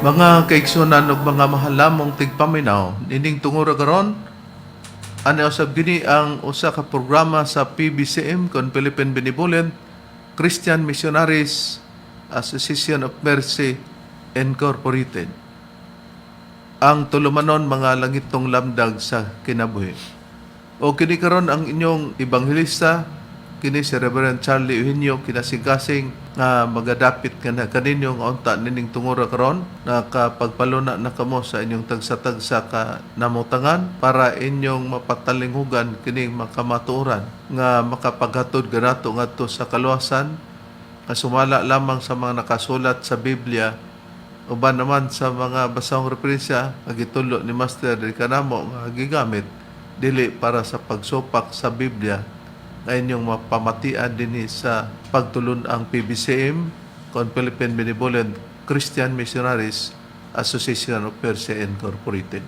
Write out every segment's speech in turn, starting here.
Mga kaigsunan ug mga mahalamong tigpaminaw, nining tungura karon, ani usab gini ang usa ka programa sa PBCM kon Philippine Benevolent Christian Missionaries Association of Mercy Incorporated. Ang tulumanon, mga langitong lamdag sa kinabuhi. O kini karon ang inyong ebanghelista, kini si Reverend Charlie Eugenio Kinasingkasing nga magadapit nga kaninyo nga unta nining tungura karon. Nakapagpaluna na kamo sa inyong tagsa-tagsa ka namutangan para inyong mapatalinghugan kining makamatuoran nga makapaghatod ganato ngadto sa kaluwasan nga sumala lamang sa mga nakasulat sa Biblia, uban naman sa mga basahong referensya nga gitulo ni Master diri kanamo nga gigamit dili para sa pagsupak sa Biblia nga inyong mapamatian dinhi sa pagtulun-ang PBCM kon Philippine Benevolent Christian Missionaries Association of Mercy Incorporated.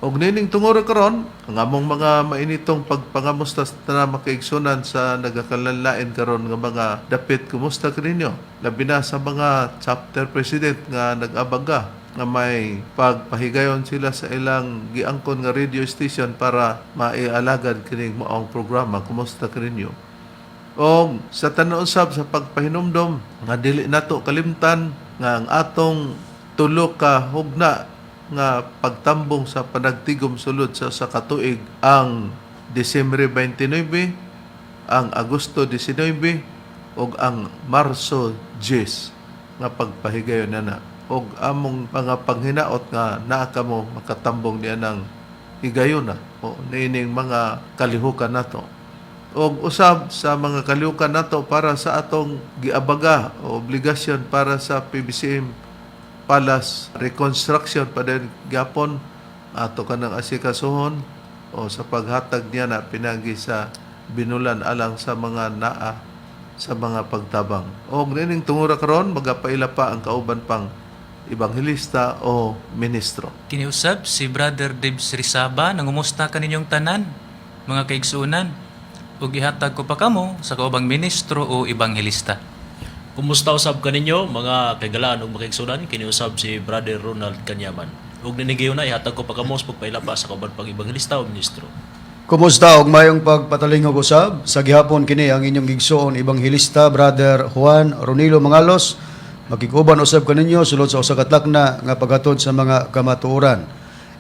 Og nining tungura karon, ang among mga mainitong pagpangamusta sa tanang makaigsunan sa nagakalanlain karon nga mga dapit, kumusta kaninyo? Labi na sa mga chapter president nga nag-abaga nga may pagpahigayon sila sa ilang giangkon nga radio station para maialagad kining maong programa. Kumusta kaninyo? Og sa tanan usab sa pagpahinumdom nga dili nato kalimtan nga ang atong tulo ka hugna nga pagtambong sa panagtigom sulod sa katuig, ang Disyembre 29, ang Agosto 19 ug ang Marso 10 nga pagpahigayon na na og among mga panghinaot nga naa kamo makatambong niya ng higayona o niining mga kalihukan nato og usab sa mga kalihukan nato para sa atong giabaga o obligasyon para sa PBCM Palace reconstruction pa din gyapon ato kanang asikasuhon o sa paghatag niya na pinagi sa binulan alang sa mga naa sa mga pagtabang. Og nining tungura karon, magapaila pa ang kauban pang ebanghelista o ministro. Kiniusab si Brother Debs Rizaba, nangumusta kaninyong tanan, mga kaigsuonan, ug ihatag ko pa kamo sa kaubang ministro o ebanghelista. Kumusta usab kaninyo, mga kaigalaan ug mga, kiniusab si Brother Ronald Kanyaman. Ug ninigayon na ihatag ko pa kamo sa pagpaila pa sa kauban pang ebanghelista o ministro. Kumusta og mayong pagpatalingog usab sa gihapon. Kini ang inyong igsoon ebanghelista, Brother Juan Ronilo Mangalos, makig-uban usab kaninyo sulod sa usa ka tlakna nga paghatod sa mga kamatuoran.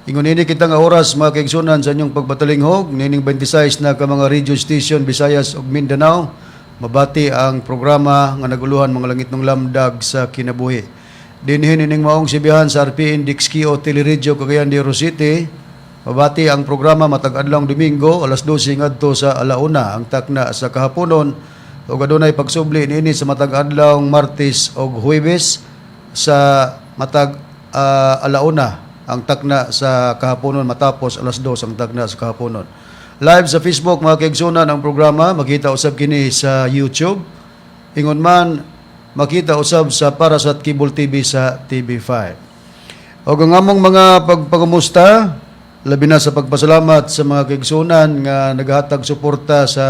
Ingon ini kita nga oras, mga kaigsuonan, sa inyong pagpatalinghog nining 26 na ka mga radio station, Visayas ug Mindanao, mabati ang programa nga naguluhan mga langitnong lamdag sa kinabuhi. Dinhi nining maong sibihan sa RPN Dixkio Teleradyo, Cagayan de Oro City. Mabati ang programa matag adlawng Domingo, alas 12 ngadto sa alauna ang takna sa kahaponon, ug adunay pagsubli niini sa matag adlawng Martes ug Huwebes sa matag alauna ang takna sa kahaponon matapos alas 2 ang takna sa kahaponon. Live sa Facebook, mga kaigsunan, ang programa, makita usab kini sa YouTube. Ingon man makita usab sa Parasat Cable TV sa TV5. Og ang among mga pagpangumusta, labi na sa pagpasalamat sa mga kaigsunan nga naghatag suporta sa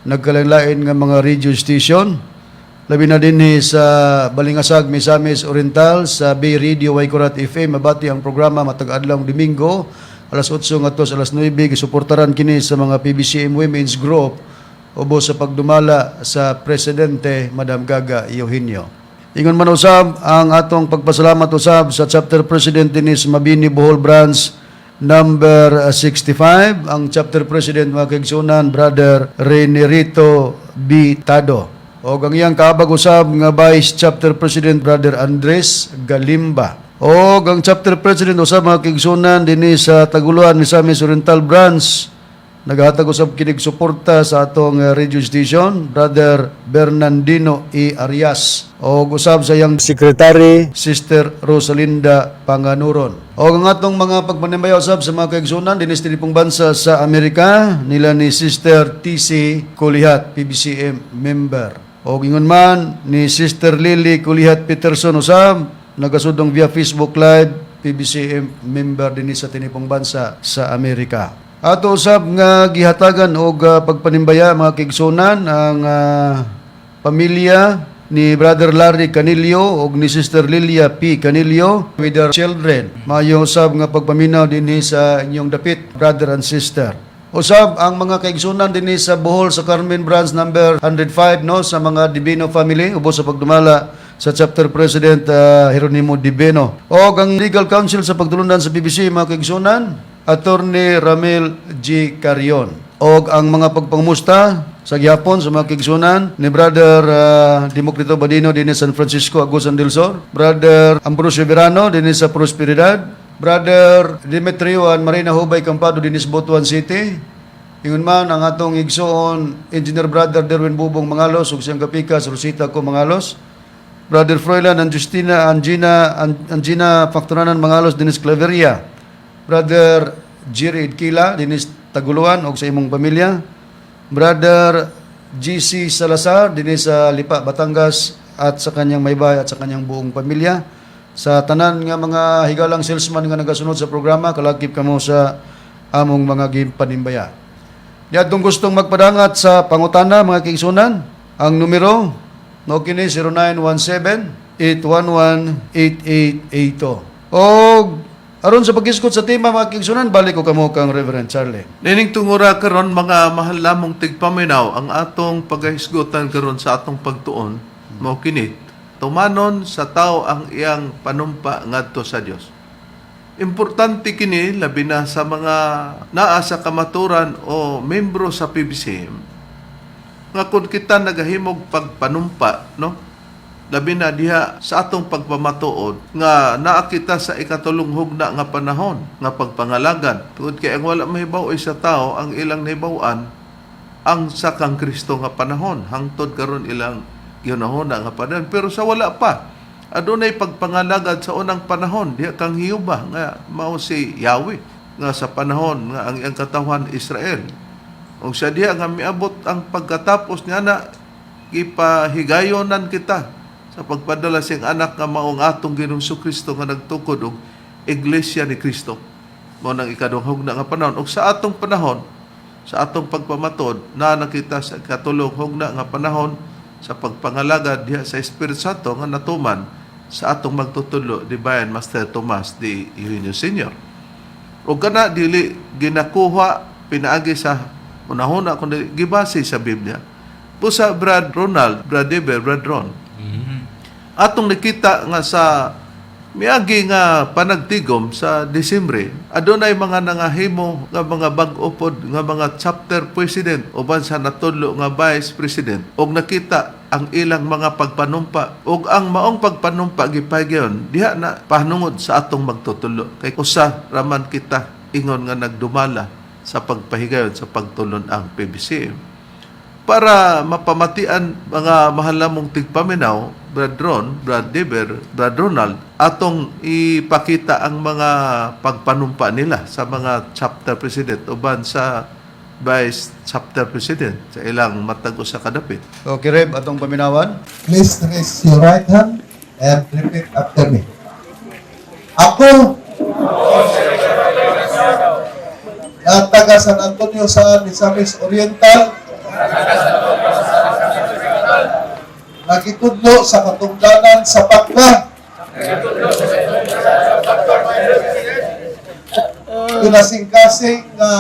nagkalain-lain nga mga radio station. Labi na dinhi sa Balingasag, Misamis Oriental, sa Bay Radio Waikurat FM, mabati ang programa matag adlawng Domingo, alas 8 ngadto sa alas 9, gisuportaran kini sa mga PBCM Women's Group ubos sa pagdumala sa Presidente Madam Gaga Eugenio. Ingon man usab ang atong pagpasalamat usab sa Chapter President dinhi sa Mabini, Bohol Branch number 65, ang Chapter President, mga kaigsunan, Brother Renerito B. Tado. O ang iyang kaabag usab nga Vice Chapter President, Brother Andres Galimba. O ang Chapter President usab, mga kaigsunan, dinhi sa Taguluan, Misamis Oriental Branch, naghatag usab kinig suporta sa atong radio station, Brother Bernardino E. Arias. O usab sa iyang secretary, Sister Rosalinda Panganuron. O ang atong mga pagpanimbayaw usab sa mga kaigsunan dinhi sa tinipong bansa sa Amerika nila ni Sister TC Kulihat, PBCM member. O ingon man ni Sister Lily Kulihat Peterson usab, nagasudong via Facebook Live, PBCM member dinhi sa tinipong bansa sa Amerika. Ato usab nga gihatagan og pagpanimbaya, mga kaigsunan, ang pamilya Ni Brother Larry Canillo ug ni Sister Lilia P. Canillo with their children. Maayo usab nga pagpaminaw dinhi sa inyong dapit, brother and sister. Usab ang mga kaigsunan dinhi sa Bohol sa Carmen Branch number 105, no, sa mga Divino family ubos sa pagdumala sa chapter president Jeronimo Divino. O ang legal counsel sa pagtulundan sa PBC, mga kaigsunan, Attorney Ramil G. Carion. Og ang mga pagpangmusta sa gihapon sa mga kaigsunan ni Brother Democrito Badino dinhi San Francisco, Agusan del Sur, Brother Ambrosio Verano dinhi sa Prosperidad, Brother Demetrio and Marina Hubay Campado dinhi sa Butuan City. Ingon man ang atong igsoon Engineer Brother Derwin Bubong Mangalos ug siyang kapikas Rosita ko Mangalos. Brother Froilan and Justina Angina Angina Factoranan Mangalos dinhi sa Claveria. Brother Jerry Idkila dinhi sa Taguluan ug sa imong pamilya. Brother GC Salazar dinhi sa Lipa, Batangas at sa kanyang maybay at sa kanyang buong pamilya. Sa tanan nga mga higalang salesman nga nagasunod sa programa, kalakip kamo sa among mga gipanimbaya. Niadtong gustong magpadangat sa pangutana, mga kaigsunan, ang numero no kini 0917-811-8882. Og aron sa pag-iskot sa tema, mga kaigsunan, balik ko kamo kang Reverend Charlie. Nining tungura karon, mga mahal lamong tigpaminaw, ang atong pagahisgutan karon sa atong pagtuon mao kini: tumanon sa tao ang iyang panumpa ngadto sa Dios. Importante kini labi na sa mga naa sa kamaturan o membro sa PBCM nga kung kita nagahimog pagpanumpa, no, labi na diha sa atong pagpamatuod nga naa kita sa ikatulong hugna nga panahon nga pagpangalagad, tungod kay ang wala mahibaw sa tao, ang ilang nahibaw-an ang sa kang Kristo nga panahon hangtod karon ilang gihunahuna nga panahon. Pero sa wala pa, adunay pagpangalagad sa unang panahon diha kang Hiyuba nga mao si Yahweh nga sa panahon nga ang iyang katawhan Israel, ug sa diha nga miabot ang pagkatapos niya na gipahigayonan kita sa pagpadala siyang anak nga maong atong Ginoong Kristo nga nagtukod og Iglesia ni Kristo. Mao nang ikaduhang hugna nga panahon. Ug sa atong panahon, sa atong pagpamatod, na nakita sa katulong hugna nga panahon sa pagpangalagad diha sa Espiritu Santo nga natuman sa atong magtutudlo, Divine Master Tomas D. Eugenio Sr. Ug kana dili ginakuha pinaagi sa unahuna kundi gibase sa Biblia. Busa, Brad Ronald, Brad Deber, Brad Ron, atong nakita nga sa miagi nga panagtigom sa Disyembre, adunay mga nangahimo nga mga bag-o pod nga mga chapter president uban sa natudlo nga vice president, ug nakita ang ilang mga pagpanumpa, ug ang maong pagpanumpa gipahigyon diha na pahnungod sa atong magtutudlo, kay usa raman kita ingon nga nagdumala sa pagpahigayon sa pagtulon ang PBCM para mapamatian. Mga mahal namong tigpaminaw, Brad Ron, Brad Deber, Brad Ronald, atong ipakita ang mga pagpanumpa nila sa mga chapter president uban sa vice chapter president sa ilang matag usa ka dapit. Okay, Reb, atong paminawan. Please raise your right hand and repeat after me. Ako, na taga San Antonio sa Misamis Oriental, nagitudlo sa katungdanan sa Pakna, kinasingkasing nga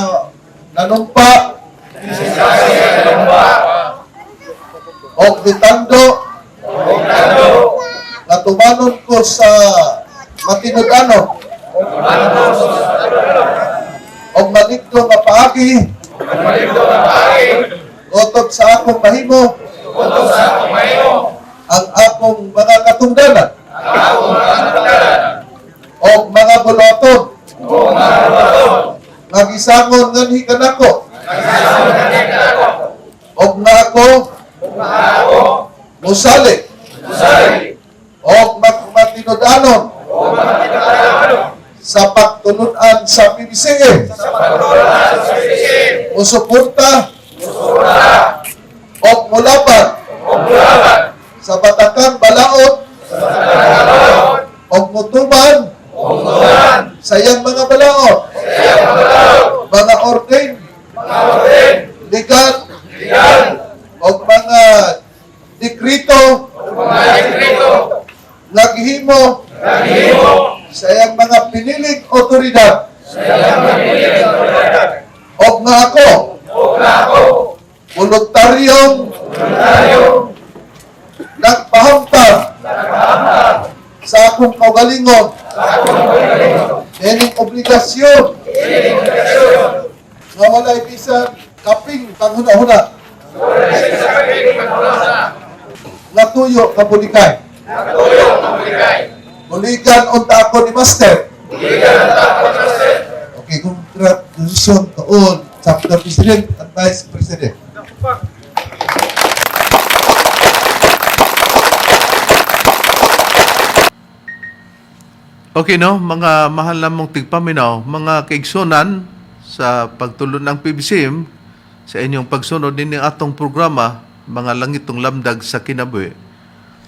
nanumpa, og ditando, nga tumanon ko sa matinud-anon og maligdo nga paagi utob sa akong mahimo ang akong mga katungdanan og mga buluhaton nga gisangon nganhi kanako og nga ako musalig og magmatinud-anon sa pagtulunan sa PBCM, musuporta og mulaban sa batakang balaod og mutuman sa iyang mga balaod, mga ordain, legal, og mga dikrito. Nga gihimo sa iyang mga piniling otoridad og nga ako voluntaryong nagpahamtang sa akong kaugalingon ining obligasyon nga walay bisan kaping panghuna-huna nga tuyo kabulikay. Bulikan unta ako ni Master. Okay, congratulations to all chapter president and vice president. Okay no, mga mahal namong tigpaminaw, mga kaigsunan sa pagtulon ng PBCM sa inyong pagsunod din atong programa, mga langitong lamdag sa kinabuhi.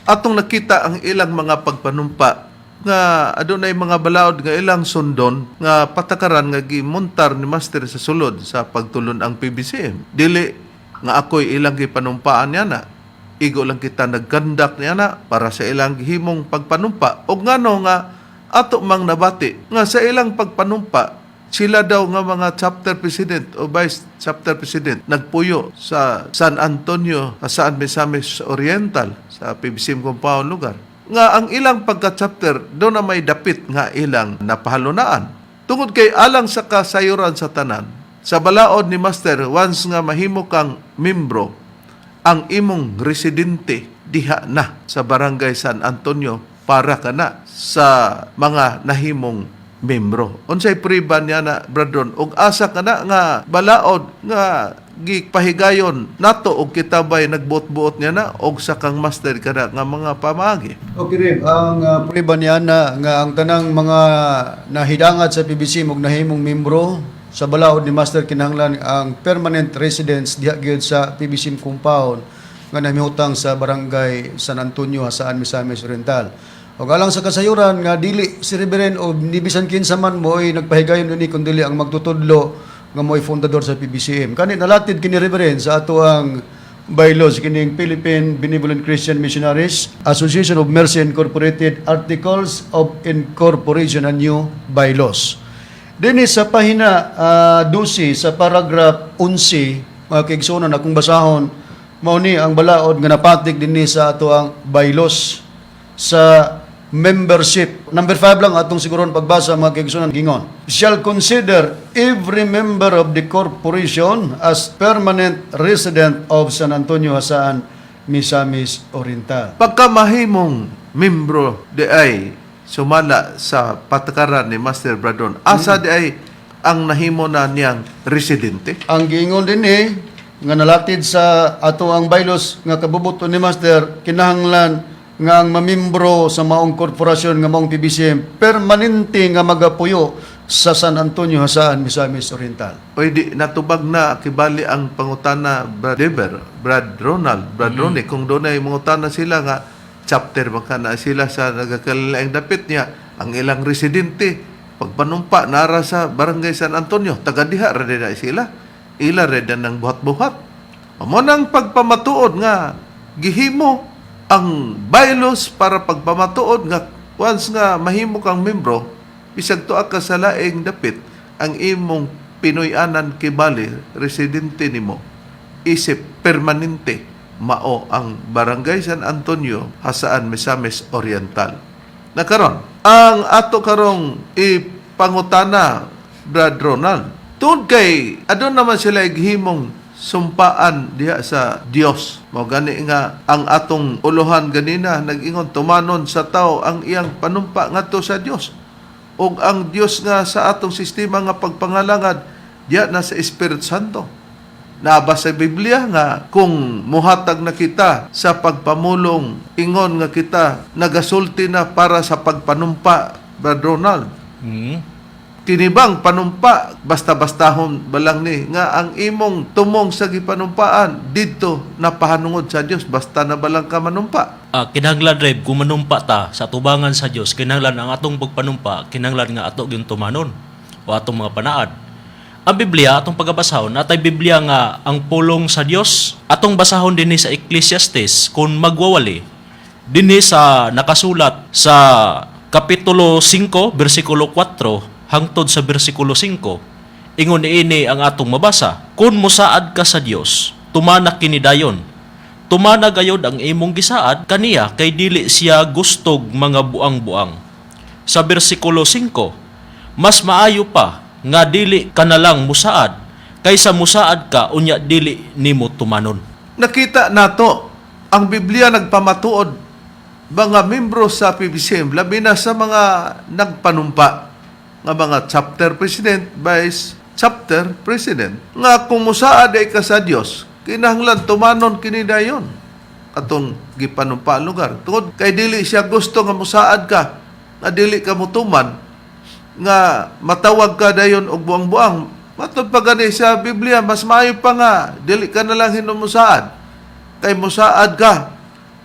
Atong nakita ang ilang mga pagpanumpa nga adunay mga balaod nga ilang sundon nga patakaran nga gimontar ni Master sa sulod sa pagtulon ang PBCM. Dili nga ako'y ilang gipanumpaan niya na igo lang kita nagkandak niya na para sa ilang gihimong pagpanumpa og ngano nga ato mang nabati nga sa ilang pagpanumpa sila daw nga mga chapter president o vice chapter president nagpuyo sa San Antonio, San Misamis Oriental, sa PBCM compound lugar, nga ang ilang pagka-chapter do na may dapit nga ilang napahalunaan tungod kay alang sa kasayuran sa tanan sa balaod ni Master, once nga mahimo kang membro, ang imong residente diha na sa Barangay San Antonio para ka na sa mga nahimong membro. Unsay priba niya na, Bradron, ug asa ka na nga balaod nga gipahigayon nato og kita bay nagbuot-buot niya na og sa kang master ka na nga mga pamaagi? Okay rin, ang prueba niya na nga ang tanang mga nahidangat sa PBC mog nahimong membro sa balaod ni Master, kinahanglan ang permanent residence diha gyud sa PBC compound nga namihutang sa Barangay San Antonio, Jasaan, Misamis Oriental. Og alang sa kasayuran nga dili si Reverend o ni bisan kinsa man mo'y nagpahigayon ni kun dili ang magtutudlo nga mo'y fundador sa PBCM. Kani nalatid kini, Reverend, sa ato ang bylaws kining Philippine Benevolent Christian Missionaries Association of Mercy Incorporated, Articles of Incorporation and New Bylaws. Dinhi sa pahina 12 sa paragraph 11, mga kaigsuonan, akong basahon, mao ni ang balaod nga napatik dinhi sa ato ang bylaws sa membership. Number 5 lang atong siguron pagbasa, mga kaigsuonan, gingon: "Shall consider every member of the corporation as permanent resident of San Antonio, Jasaan, Misamis Oriental." Pagka mahimong membro di ay sumala sa patakaran ni Master Bradon, asa di ay ang nahimo na niyang residente? Ang giingon dinhi nga nalatid sa ato ang bylaws nga kabubuton ni Master, kinahanglan nga ang mamimbro sa maong korporasyon nga maong PBCM permanente nga magapuyo sa San Antonio, Jasaan, Misamis Oriental. Pwede natubag na kibali ang pangutana, Brad Dever, Brad Ronald, Brad Ronnie, kung doon ay mangutana sila nga chapter baka na sila sa nagakalaing dapit niya, ang ilang residente pagpanumpa nara sa Barangay San Antonio, taga diha ra na sila, ila ra ng buhat-buhat mo nang pagpamatuod nga gihimo ang bylaws para pagpamatuod nga once nga mahimo kang membro, bisag tuak ka sa laing dapit, ang imong Pinoy-anan kibali residente nimo isip permanente mao ang Barangay San Antonio, Jasaan, Misamis Oriental. Na karon, ang ato karong ipangutana, Brad Ronald, tungod kay adun naman sila gihimong sumpaan diha sa Dios. Mao gani nga ang atong uluhan ganina nag-ingon tumanon sa tao ang iyang panumpa ngadto sa Dios. Ug ang Dios nga sa atong sistema nga pagpangalangad diha na sa Espiritu Santo. Naaba sa Biblia nga kung muhatag na kita sa pagpamulong, ingon nga kita nagasulti na para sa pagpanumpa, Brad Ronald. Kinibang panumpa basta-bastahon balang ni nga ang imong tumong sa gipanumpaan didto napahanungod sa Dios, basta na balang ka manumpa? Kinahanglan, Rev, kung manumpa ta sa tubangan sa Dios, kinahanglan ang atong pagpanumpa, kinahanglan nga ato gyud tumanon o atong mga panaad. Ang Biblia atong pagabasahon, natay Biblia nga ang pulong sa Dios. Atong basahon dinhi sa Ecclesiastes kung magwawali. Dinhi sa nakasulat sa Kapitulo 5, bersikulo 4 hangtod sa bersikulo 5, ingon niini ang atong mabasa: "Kung musaad ka sa Dios, tumana kini dayon. Tumana gayod ang imong gisaad kaniya, kay dili siya gustog mga buang-buang." Sa bersikulo 5, mas maayo pa nga dili ka na lang musaad kaysa musaad ka unya dili nimo tumanon. Nakita nato ang Biblia nagpamatuod, mga membro sa PBCM, labi na sa mga nagpanumpa nga mga chapter president, vice chapter president, nga kung musaad ay ka sa Dios, kinahanglan tumanon kini dayon atong gipanumpa lugar, tungod kay dili siya gusto nga musaad ka nga dili ka mutuman, nga matawag ka dayon og buang-buang. Matod pa gani sa Biblia, mas maayo pa nga dili ka na lang hinumusaad kay musaad ka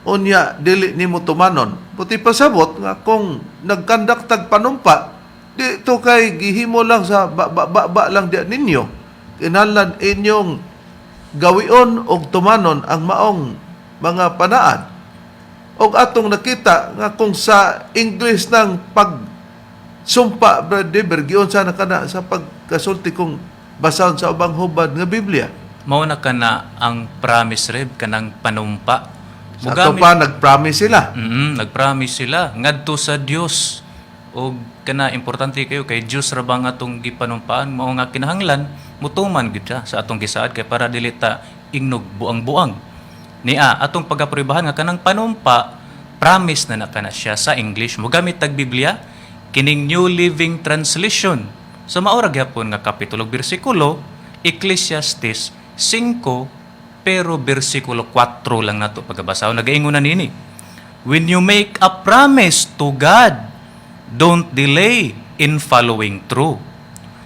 unya dili nimo tumanon. Buti pasabot nga kung nagkandak tag panumpa, di to kay gihimo lang sa ba, ba, ba, ba lang di ninyo. Kinahanglan inyong gawion og tumanon ang maong mga panaad. Og atong nakita nga kung sa English ng pag sumpa, Brad Dever, giunsa na kana sa pagkasulti kung basahon sa ubang hubad nga Biblia? Mao na kana ang promise, Reb, kanang panumpa. Sa ato pa, nag-promise sila. Nagpromise sila ngadto sa Dios. Og kana, importante kayo kay Dios ra bang atong gipanumpaan, mao nga kinahanglan mutuman gid siya sa atong gisaad kay para dili ta ingnog buang-buang. Nia atong pagaprobahan nga kanang panumpa, promise na na kana siya sa English. Mogamit tag Biblia kining New Living Translation. Sa mao ra gyapon nga kapitulo ug bersikulo, Ecclesiastes 5, pero bersikulo 4 lang nato pagabasa. Nagaingon na nini: "When you make a promise to God, don't delay in following through.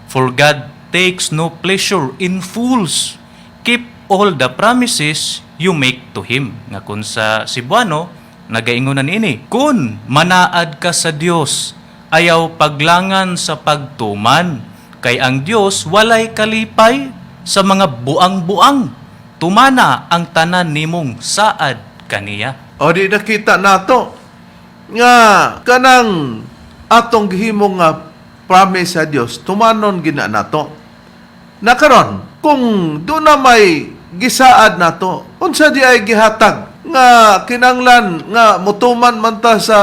For God takes no pleasure in fools. Keep all the promises you make to Him." Nga kung sa Cebuano, nagaingon na niini: "Kung manaad ka sa Dios, ayaw paglangan sa pagtuman. Kay ang Dios walay kalipay sa mga buang-buang. Tumana ang tanan nimong saad kaniya." O di nakita nato nga kanang atong gihimo nga promise sa Dios, tumanon gina nato. Nakaron, kung do na may gisaad nato, unsa di ay gihatag nga kinanglan nga mutuman man ta sa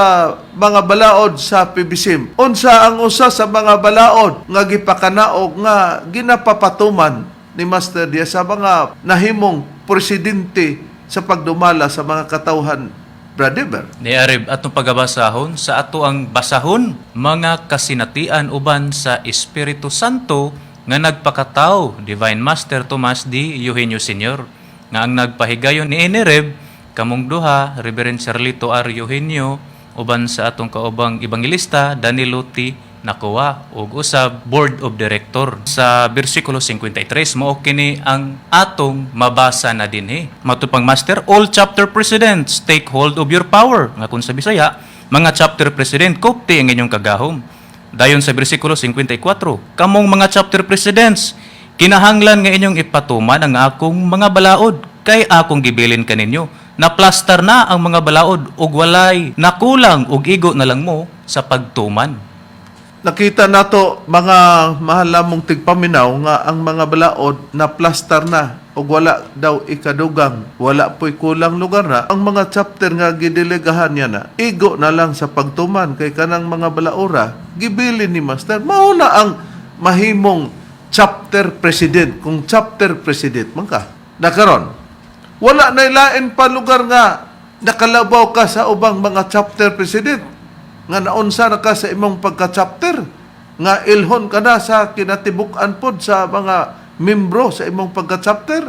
mga balaod sa PBCM? Unsa ang usa sa mga balaod nga gipakanaog nga ginapapatuman ni Master diya sa mga nahimong presidente sa pagdumala sa mga katawhan, Brother? Ni Arib, atong pagabasahon sa ato ang basahon mga kasinatian uban sa Espiritu Santo nga nagpakataw Divine Master Tomas D. Eugenio Sr. Nga ang nagpahigayon ni Enereb kamong duha, Reverend Charlito R. Eugenio, uban sa atong kaubang ebanghelista Danilo T. Nakuwa ug usab Board of Director. Sa bersikulo 53, mao kini ang atong mabasa na dinhi. Matud pang Master: "All chapter presidents, take hold of your power." Nga kung sa Bisaya, mga chapter president, kupti ang inyong kagahom. Dayon sa bersikulo 54, "Kamong mga chapter presidents, kinahanglan nga inyong ipatuman ang akong mga balaod kay akong gibilin kaninyo. Naplastar na ang mga balaod ug walay nakulang ug igo na lang mo sa pagtuman." Nakita nato, mga mahal namong tigpaminaw, nga ang mga balaod na plaster na ug wala daw ikadugang, wala po'y kulang lugar na ang mga chapter nga gidelegahan niya na igo na lang sa pagtuman kay kanang mga balaora gibilin ni Master. Mao na ang mahimong chapter president kung chapter president man ka. Nakaron, wala na ilain pa lugar nga nakalabaw ka sa ubang mga chapter president, nga naunsa na ka sa imong pagka-chapter, nga ilhon ka na sa kinatibuk-an pod sa mga membro sa imong pagka-chapter,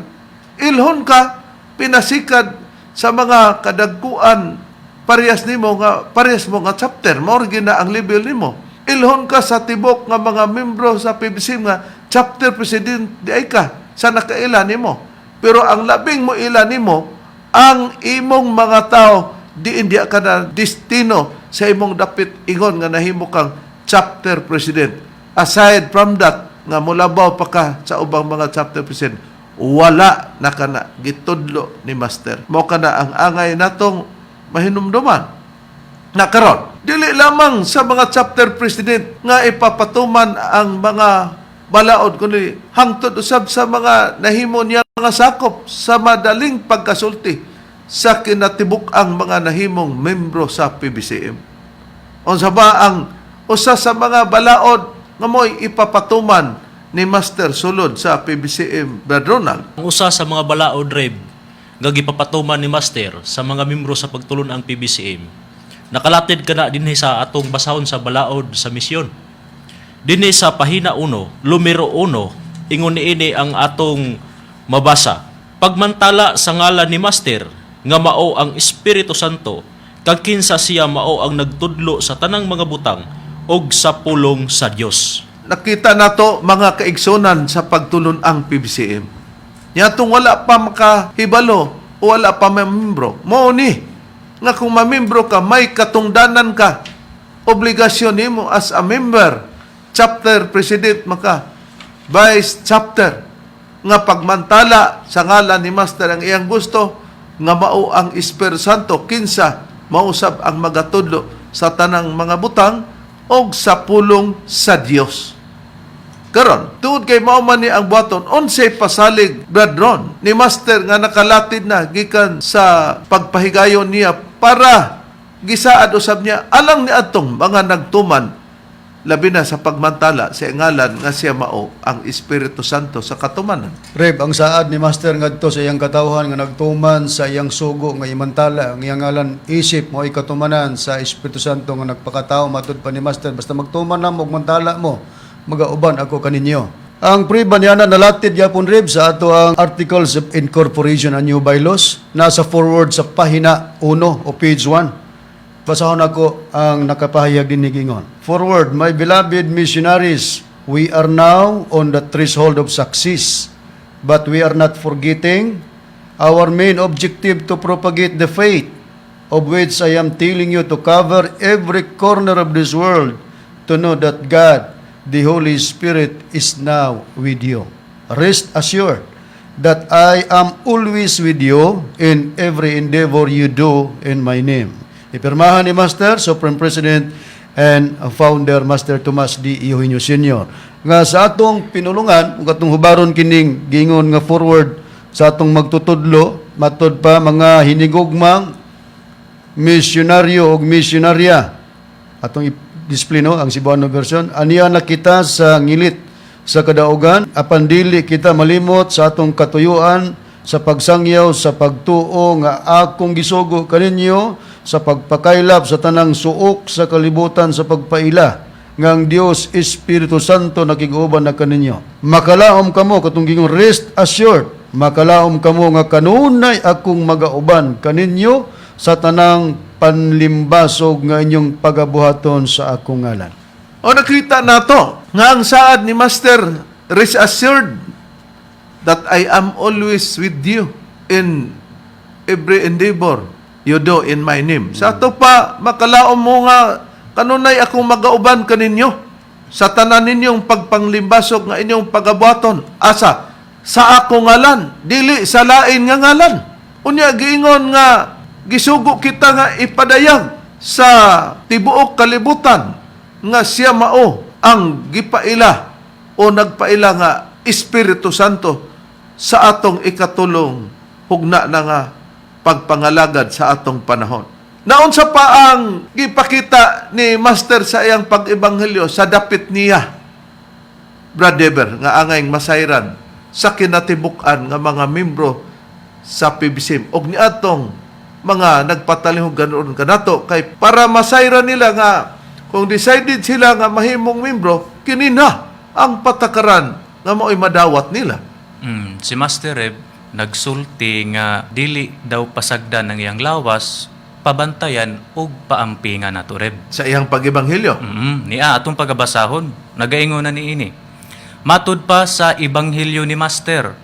ilhon ka pinasikad sa mga kadagkuan parehas nimo nga parehas mo nga chapter. Mao ra na ang level nimo. Ilhon ka sa tibok nga mga membro sa PBC nga chapter president di ay ka sa nakaila nimo. Pero ang labing mo ila nimo ang imong mga tao, di hindi ka na destino sa imong dapit ingon nga nahimo kang chapter president. Aside from that, nga mulabaw pa ka sa ubang mga chapter president, wala na kana gitudlo ni Master. Mao kana ang angay natong Mahinumduman na karon dili lamang sa mga chapter president nga ipapatuman ang mga balaod, kundi hangtod usab sa mga nahimo niya mga sakop sa madaling pagkasulti sa kinatibuk-ang mga nahimong membro sa PBCM. Unsa ba ang usa sa mga balaod nga mo'y ipapatuman ni Master sulod sa PBCM, Brad Ronald? Ang usa sa mga balaod, Reb, nga gipapatuman ni Master sa mga membro sa pagtulon-ang PBCM. Nakalatid kana dinhi sa atong basahon sa balaod sa misyon. Dinhi sa pahina 1, numero 1, ingon niini ang atong mabasa. Pagmantala sa ngalan ni Master nga mao ang Espiritu Santo, kag kinsa siya mao ang nagtudlo sa tanang mga butang og sa pulong sa Dios. Nakita nato, mga kaigsunan sa pagtulon-ang PBCM. Yatong wala pa makahibalo o wala pa mamembro. Mao ni nga kung mamembro ka, may katungdanan ka. Obligasyon nimo as a member, chapter president maka, vice chapter, nga pagmantala sa ngalan ni Master ang iyang gusto, nga mao ang Espiritu Santo, kinsa mausab ang magatudlo sa tanang mga butang og sa pulong sa Dios. Karon, tungod kay mao man ni ang buhaton, unsay pasalig, Brad Ron, ni Master nga nakalatid na gikan sa pagpahigayon niya para gisaad usab niya alang ni atong mga nagtuman, labi na sa pagmantala sa ngalan nga siya mao ang Espiritu Santo sa katumanan? Reb, ang saad ni Master ngadto sa iyang katawhan nga nagtuman sa iyang sugo nga imantala ang iyang ngalan isip mo katumanan sa Espiritu Santo nga nagpakatao, matud pa ni Master, basta magtuman na mo ug mantala mo, magauban ako kaninyo. Ang prueba niya na nalatid yapon, Reb, sa ato ang Articles of Incorporation and New Bylaws, nasa forward sa pahina 1 o page 1. Basahon ako ang nakapahayag din gingon. Forward, "My beloved missionaries, we are now on the threshold of success, but we are not forgetting our main objective to propagate the faith, of which I am telling you to cover every corner of this world, to know that God, the Holy Spirit, is now with you. Rest assured that I am always with you in every endeavor you do in my name." Ipirmahan ni Master, Supreme President and Founder Master Tomas D. Eugenio Sr. Nga sa atong pinulungan, ug atong hubaron kining gingon nga forward sa atong magtutudlo, matud pa, mga hinigugmang misyonaryo ug misyonarya. Atong i-display, no, ang Cebuano version. Aniya na kita sa ngilit sa kadaugan, apan dili kita malimot sa atong katuyuan sa pagsangyaw sa pagtuo nga akong gisugo kaninyo sa pagpakaylap sa tanang suok sa kalibutan sa pagpaila nga ang Dios Espiritu Santo nakig-uban na kaninyo. Makalaom kamo, katong gingon rest assured, makalaom kamo nga kanunay akong magauban kaninyo sa tanang panlimbasog nga inyong pagabuhaton sa akong ngalan. O nakita nato nga ang saad ni Master, "Rest assured that I am always with you in every endeavor you do in my name." Sa ato pa, makalaom mo nga kanunay akong magauban kaninyo sa tanan ninyong pagpanglimbasog nga inyong pagabuhaton. Asa? Sa akong ngalan, dili sa lain nga ngalan. Unya giingon nga gisugo kita nga ipadayag sa tibuok kalibutan nga siya mao ang gipaila o nagpaila nga Espiritu Santo sa atong ikatulong hugna na nga pagpangalagad sa atong panahon. Naunsa pa ang gipakita ni Master sa iyang pag-ebanghelyo sa dapit niya, Brad Dever, nga angayng masayran sa kinatibuk-an nga mga membro sa PBCM og niadtong mga nagpatalihog ganoon kanato, kay para masayran nila nga kung decided sila nga mahimong membro, kini na ang patakaran nga mao'y madawat nila? Si Master Reb nagsulti nga dili daw pasagdan ang iyang lawas, pabantayan ug paampingan nato, Reb. Sa iyang pag-ebanghelyo. Niya atong pagabasahon, nagaingon na niini. Matud pa sa ebanghelyo ni Master,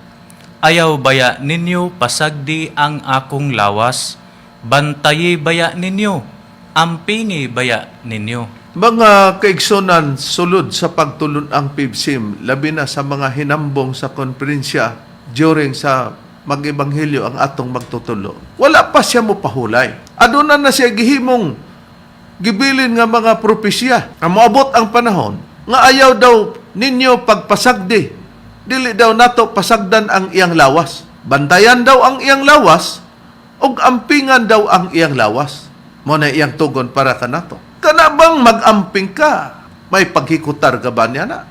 ayaw baya ninyo pasagdi ang akong lawas, bantayi baya ninyo, ampingi baya ninyo. Mga kaigsunan sulod sa pagtulon-ang PBCM, labi na sa mga hinambong sa konferensya during sa mag-ebanghelyo ang atong magtutulo, wala pa siya mo pahulay. Aduna na siya gihimong gibilin nga mga propesya. Ang moabot ang panahon nga ayaw daw ninyo pagpasagdi. Dili daw nato pasagdan ang iyang lawas. Bantayan daw ang iyang lawas ug ampingan daw ang iyang lawas. Mao na iyang tugon para kanato. Kana bang mag-amping ka? May paghikutar ka ba niya na?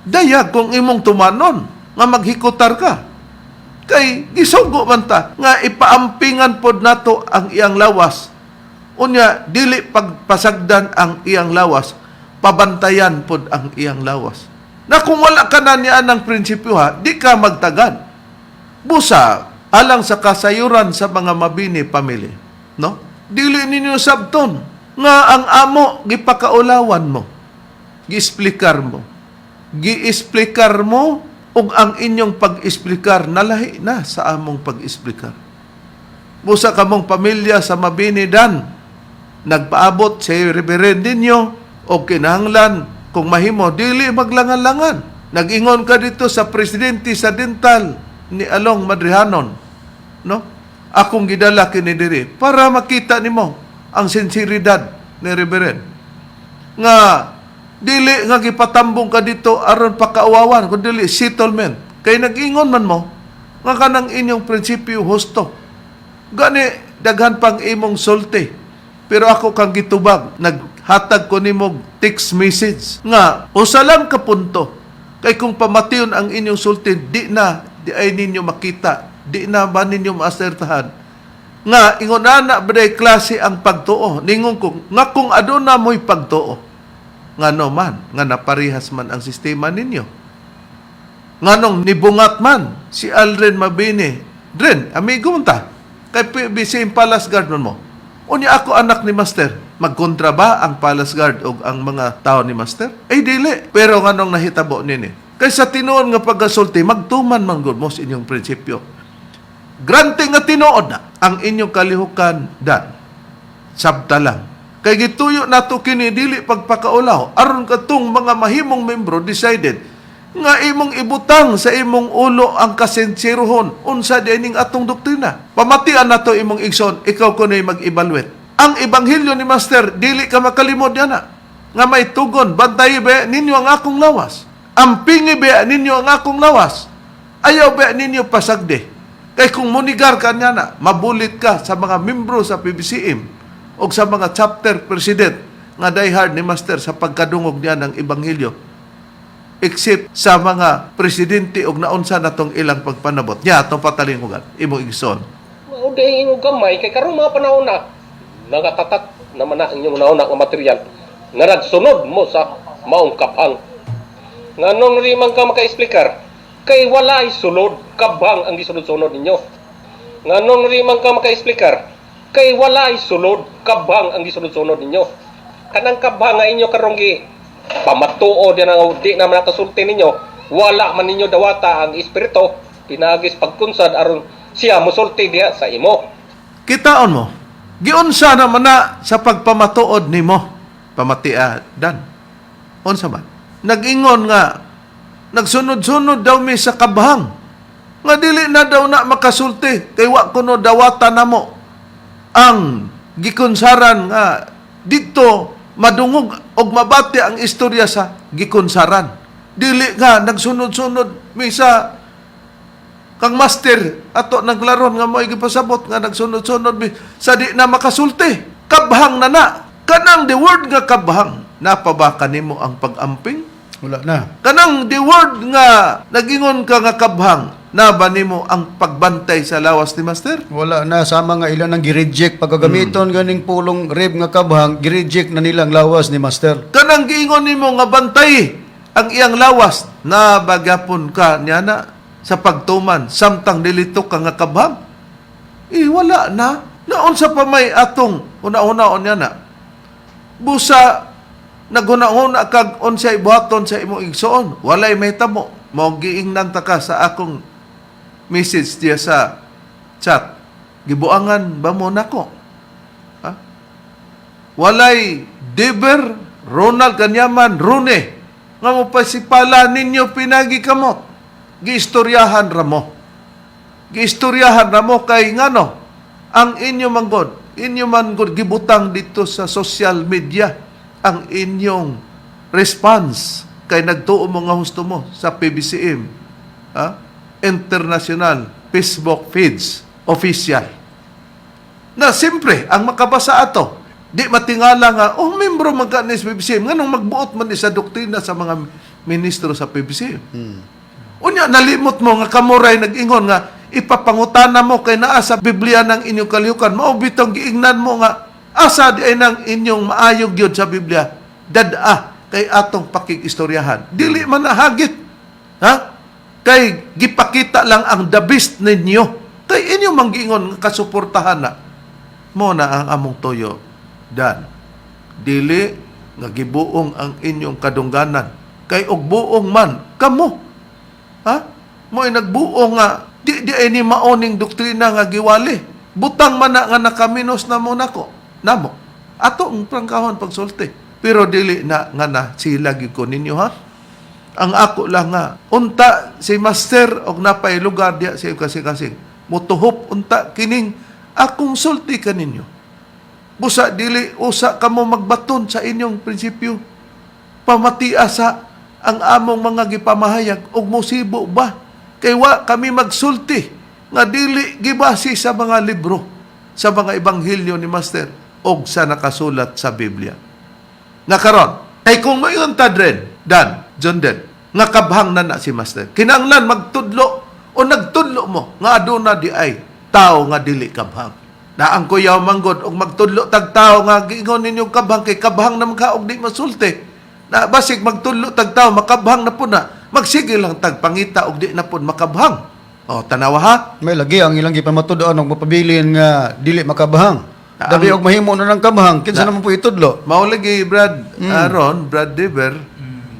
Dayag kung imong tumanon nga maghikutar ka. Kay gisugo man ta nga ipaampingan pod nato ang iyang lawas. Unya dili pagpasagdan ang iyang lawas, pabantayan pod ang iyang lawas. Na kung wala ka na niya ng prinsipyo ha, di ka magtagad. Busa, alang sa kasayuran sa mga Mabini family, no? Dili ninyo sabton nga ang amo gipakaulawan mo, giesplikar mo. Giesplikar mo ug ang inyong pag-esplikar nalahi na sa among pag-esplikar. Busa kamong pamilya sa Mabini dan nagpaabot sa reverend ninyo o kinahanglan kung mahimo dili maglangan-langan. Nag-ingon ka dito sa presidente sa dental ni Along Madrihanon, no? Akong gidala kini diri para makita nimo ang sinseridad ni reverend nga dili nga gipatambong ka dito aron pakaawawan kun dili settlement kay nag-ingon man mo nga kanang inyong prinsipyo husto. Gani daghan pang imong sulti, pero ako kang gitubag, naghatag ko nimo text message nga usa lang ka punto kay kung pamation ang inyong sulti, di na di ay ninyo makita, di na ba ninyo maasertahan nga ingon ana ba day klase ang pagtuo. Ningon ko nga kung aduna mo'y pagtuo, ngano man nga naparehas man ang sistema ninyo? Nganong nibungat man si Aldrin Mabini? Dren, amigo man ta kay PBC Palace Guard man mo. Unya ako anak ni Master, magkontra ba ang Palace Guard o ang mga tao ni Master? Ay dili. Pero nganong nahitabo nini? Kay sa tinuod nga pagkasulti, magtuman man gud mo sa inyong prinsipyo. Grante nga tinuod na ang inyong kalihukan dan. Sabta lang. Kay gituyo nato kini dili pagpakaulaw aron katong mga mahimong membro decided nga imong ibutang sa imong ulo ang kasensirohon unsa di ning atong doktrina. Pamatian nato imong igsoon, ikaw kuno'y mag-evaluate. Ang ebanghelyo ni Master dili ka makalimod yana nga may tugon, "Bantay ba ninyo ang akong lawas. Ampingi ba ninyo ang akong lawas. Ayaw ba ninyo pasagdi." Kay kung munigar ka niya na, mabulit ka sa mga membro sa PBCM o sa mga chapter president nga diehard ni Master sa pagkadungog niya ng ebanghelyo, except sa mga presidente og naunsa natong ilang pagpanabot. Nya atong patalingugan imong igsoon. Mao di ingon gamay kay karon mga panahon na nagatatak naman na inyong nauna nga material nga nagsunod mo sa maong kabhang. Nganong ri man ka maka-explicar kay walay sulod, kabhang ang gisunod-sunod ninyo. Nganong ri man ka maka-explicar kay walay sulod, kabhang ang gisunod-sunod ninyo. Kanang kabhang nga inyo karong gi pamatuo di na di na man nakasulti ninyo, wala man ninyo dawata ang espiritu pinagis pagkunsad aron siya musulti diha sa imo. Kitaon mo, giunsa naman na sa pagpamatuod nimo, pamatia dan. Unsa man? Nag-ingon nga, nagsunod-sunod daw mi sa kabhang. Nga dili na daw na makasulti, kay wa kuno dawata namo ang gikunsaran nga dito madungog og mabati ang istorya sa gikunsaran. Dili nga nagsunod-sunod mi sa kang Master ato naglaron nga mo'y gipasabot nga nagsunod-sunod mi sa di na makasulti. Kabhang na na. Kanang the word nga kabhang, napa ba kanimo ang pag-amping? Wala na. Kanang the word nga nagingon ka nga kabhang, naba nimo ang pagbantay sa lawas ni Master? Wala na, sama nga ilan ang gi-reject pagkagamiton ganing pulong rib nga kabhang, gi-reject na nilang lawas ni Master. Kanang giingon nimo nga bantay ang iyang lawas, nabagyapon ka niya na sa pagtuman samtang dilito ka nga kabhang? Eh wala na. Naunsa pa may atong una-unaon niya na? Busa naghuna-huna kag unsay buhaton sa imong igsoon, walay mahitabo. Mao giingnan ta ka sa akong message diya sa chat. Gibuangan ba mo nako? Ha? Walay Deber, Ronald Kanyaman, Rune, nga mo pasipala ninyo pinagi kamot. Giistoryahan ra mo. Giistoryahan na mo kay ngano ang inyo manggod, inyo manggod gibutang dito sa social media ang inyong response kay nagtuo mo nga husto mo sa PBCM, ha? International Facebook feeds official. Na siyempre, ang makabasa ato, di matingala nga, oh, membro man ka ni sa PBCM, nganong magbuot man ni sa doktrina sa mga ministro sa PBCM? Unya, nalimot mo nga kamuray nag-ingon nga, ipapangutana mo kay naa sa Biblia ng inyong kalihukan, mao bitong giingnan mo nga, asa di ay nang inyong maayog yun sa Biblia, dada kay atong pakig-istoryahan. Dili man nahagit. Ha? Kay gipakita lang ang the best ninyo. Kay inyo mang giingon nga kasuportahan na. Mo na ang among toyo. Dan, dili nga gibuong ang inyong kadungganan. Kay og buong man kamo. Ha? Mo ay nagbuong nga di di ay ni maoning doktrina nga giwali. Butang man na nga nakaminos na mo nako. Namo. Ato ang prangkahon pagsulti. Pero dili na nga na sila gyud ko ninyo, ha. Ang ako lang nga unta si master og napay lugar diya sa iyong kasing-kasing. Mutuhop unta kining akong sulti kaninyo. Busa dili usa kamo magbaton sa inyong prinsipyo. Pamatia sa ang among mga gipamahayag og musibo ba kay wa kami magsulti nga dili gibase sa mga libro, sa mga ebanghelyo ni Master og sa nakasulat sa Biblia. Nga karon, kay kung moingon ta dren, Dan, John Den, nga kabhang na na si Master. Kinahanglan magtudlo o nagtudlo mo nga aduna di ay tao nga dili kabhang. Na ang kuyaw manggod og magtudlo tag tao nga giingon ninyo kabhang kay kabhang naman ka og di masulti. Na basig magtudlo tag tao makabhang na po na, magsige lang tag pangita og di na pud makabhang. O tanawa ha. May lagi ang ilang gipamatud-an og mapabilin nga dili makabahang. Dabi og mahimo na ng kabahang, kinsa naman po itudlo? Mao lagi, Brad Aaron, Brad Dever,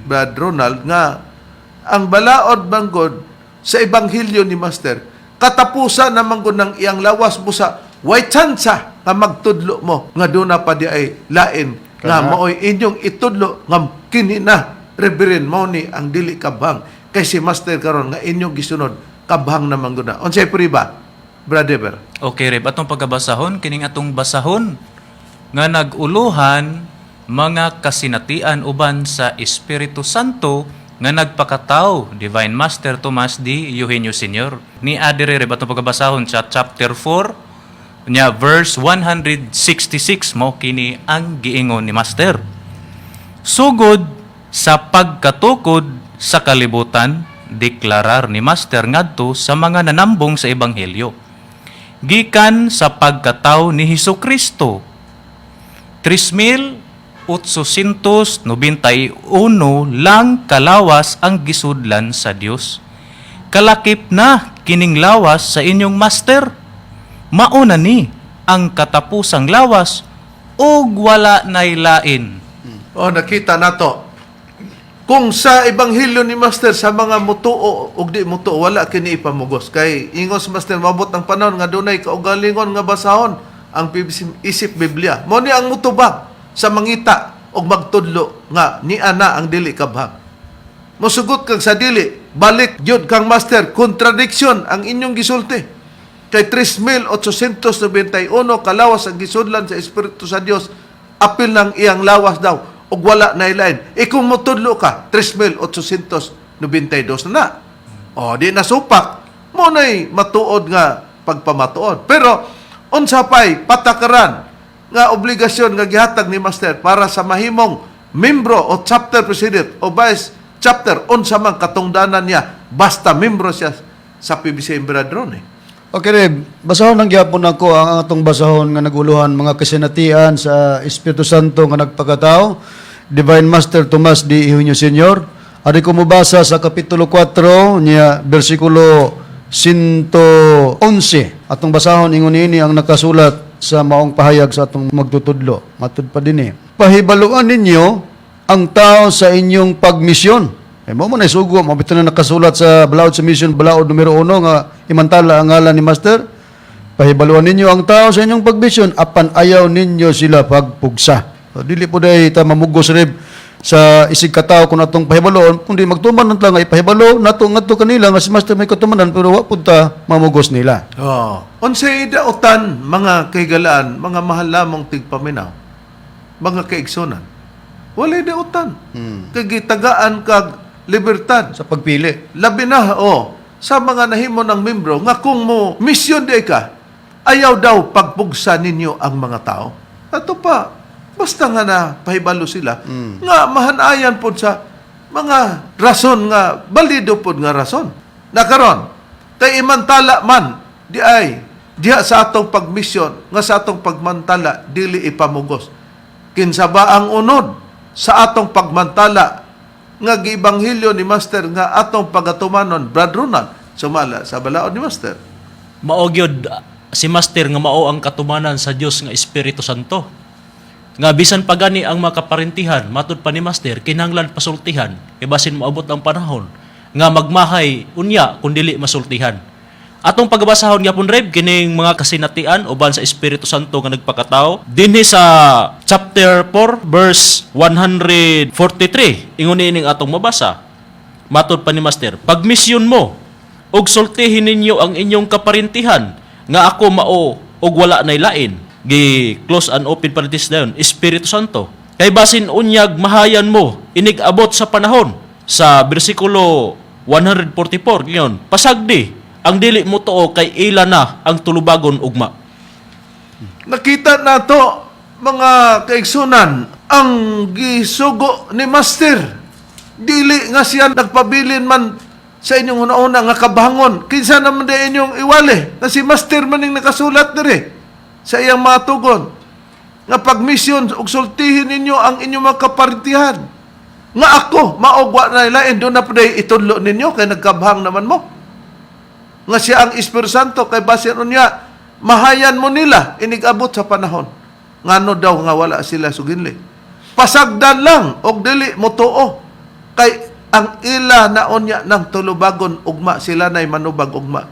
Brad Ronald, nga ang balaod manggod sa ebanghelyo ni Master, katapusan na manggod ng iyang lawas, busa way tsansa nga magtudlo mo nga duna pa di ay lain nga maoy inyong itudlo nga kini na reverend mao ni ang dili kabhang, kay si Master karon nga inyong gisunod kabhang na manggod na. Unsay priba, Brad Dever? Okay, Reb. Atong pagkabasahon, kining atong basahon nga nag-uluhan "Mga Kasinatian uban sa Espiritu Santo nga nagpakatao, Divine Master Tomas D. Eugenio Sr. Ni adire, Reb, atong pagkabasahon sa chapter 4 nya verse 166, mao kini ang giingon ni Master. "Sugod sa pagkatukod sa kalibutan, deklarar ni Master ngadto sa mga nanambong sa ebanghelyo. Gikan sa pagkatao ni Hesus Kristo, 3,891 lang kalawas ang gisudlan sa Dios. Kalakip na kining lawas sa inyong master. Mauna ni ang katapusang lawas ug wala nay lain." Oh, nakita nato. Kung sa ebanghelyo ni Master sa mga mutuo ug di mutuo, wala kini ipamugos kay ingos Master mabot ang panahon nga dunay kaugalingon nga basahon ang PBC isip Biblia. Mo ni ang mutubag sa mangita og magtudlo nga ni ana ang dili kabhang. Mosugot kag sa dili, balik gyud kang Master, contradiction ang inyong gisulti. Kay 3,891 kalawas ang gisudlan sa Espiritu sa Dios, apil ng iyang lawas daw, ug wala na ilain. E kung motudlo ka, 3,892 na na. O, di nasupak. Mo na'y matuod nga pagpamatuod. Pero, unsa pa'y patakaran nga obligasyon nga gihatag ni Master para sa mahimong membro o chapter president o vice chapter, unsa man katungdanan niya basta membro siya sa PBC, Brad Ron, eh? Okay, Reb. Basahon lang gyapon ako ang atong basahon nga naguluhan "Mga Kasinatian sa Espiritu Santo nga nagpakatao, Divine Master Tomas D. Eugenio Sr." Ari ko mobasa sa Kapitulo 4 niya bersikulo 111. Atong basahon, ingon ini ang nakasulat sa maong pahayag sa atong magtutudlo. Matud pa din eh. "Pahibaluan ninyo ang tao sa inyong pagmisyon." Eh, mo mo na sugo, mo bitaw na nakasulat sa balaod sa mission, balaod numero 1 nga imantala ang ngalan ni Master. "Pahibaluan ninyo ang tao sa inyong pagmisyon, apan ayaw ninyo sila pagpugsa." So, dili po dahil ta mamugos, Reb, Sa isig katawo kung atong pahibaloon, kundi magtuman lang nga ipahibalo nato ngadto kanila nga si Master may katumanan, pero wa pud ta mamugos nila. Oh. Unsay dautan, mga kahigalaan, mga mahal lamong tigpaminaw, mga kaigsunan? Walay dautan. Kay gitagaan kag libertad. Sa pagpili. Labi na, oh, sa mga nahimo ng membro nga kung mo misyon di ka, ayaw daw pagpugsa ninyo ang mga tao. Ato pa, basta nga na pahibalo sila, nga mahanayan po sa mga rason nga, balido po nga rason. Nakaron, kay imantala man, di ay, diha sa atong pagmisyon, nga sa atong pagmantala, dili ipamugos. Kinsa ba ang unod sa atong pagmantala nga giibanghilyo ni Master nga atong pagatumanon, Brad Ronald, sumala sa balaod ni Master? Mao gyud si Master nga mao ang katumanan sa Dios nga Espiritu Santo. Nga bisan pa gani ang makaparentihan, matud pa ni Master, kinahanglan pasultihan kay basin moabot ang panahon nga magmahay unya kung dili masultihan. Atong pagbasahon gyapon, Rev, kining mga kasinatian uban sa Espiritu Santo nga nagpakatao dinhi sa chapter 4 verse 143. Ingon niining atong mabasa. Matod pa ni Master, pagmisyon mo og sultihin ninyo ang inyong kaparintihan nga ako mao og wala nay lain. Gi close and open parenthesis dayon, Espiritu Santo. Kay basin unyag mahayan mo inig abot sa panahon. Sa bersikulo 144 ngayon, pasagdi ang dili mo tuo kay ila na ang tulubagon ugma. Nakita nato, mga kaigsunan, ang gisugo ni Master. Dili nga siya nagpabilin man sa inyong una-una nga kabangon. Kinsa naman di inyong iwali na si Master man ning nakasulat diri sa iyang mga tugon. Nga pagmisyon ug sultihin ninyo ang inyong mga kapartihan. Nga ako, maugwa na lain, doon na pwede itudlo ninyo kay nagkabhang naman mo. Nga siya ang Espiritu Santo kay basin unya mahayan mo nila inigabot sa panahon. Ngano daw nga wala sila suginli? Pasagdan lang og dili mo tuo kay ang ila na unya ng tulubagon ugma, sila nay manubag ugma.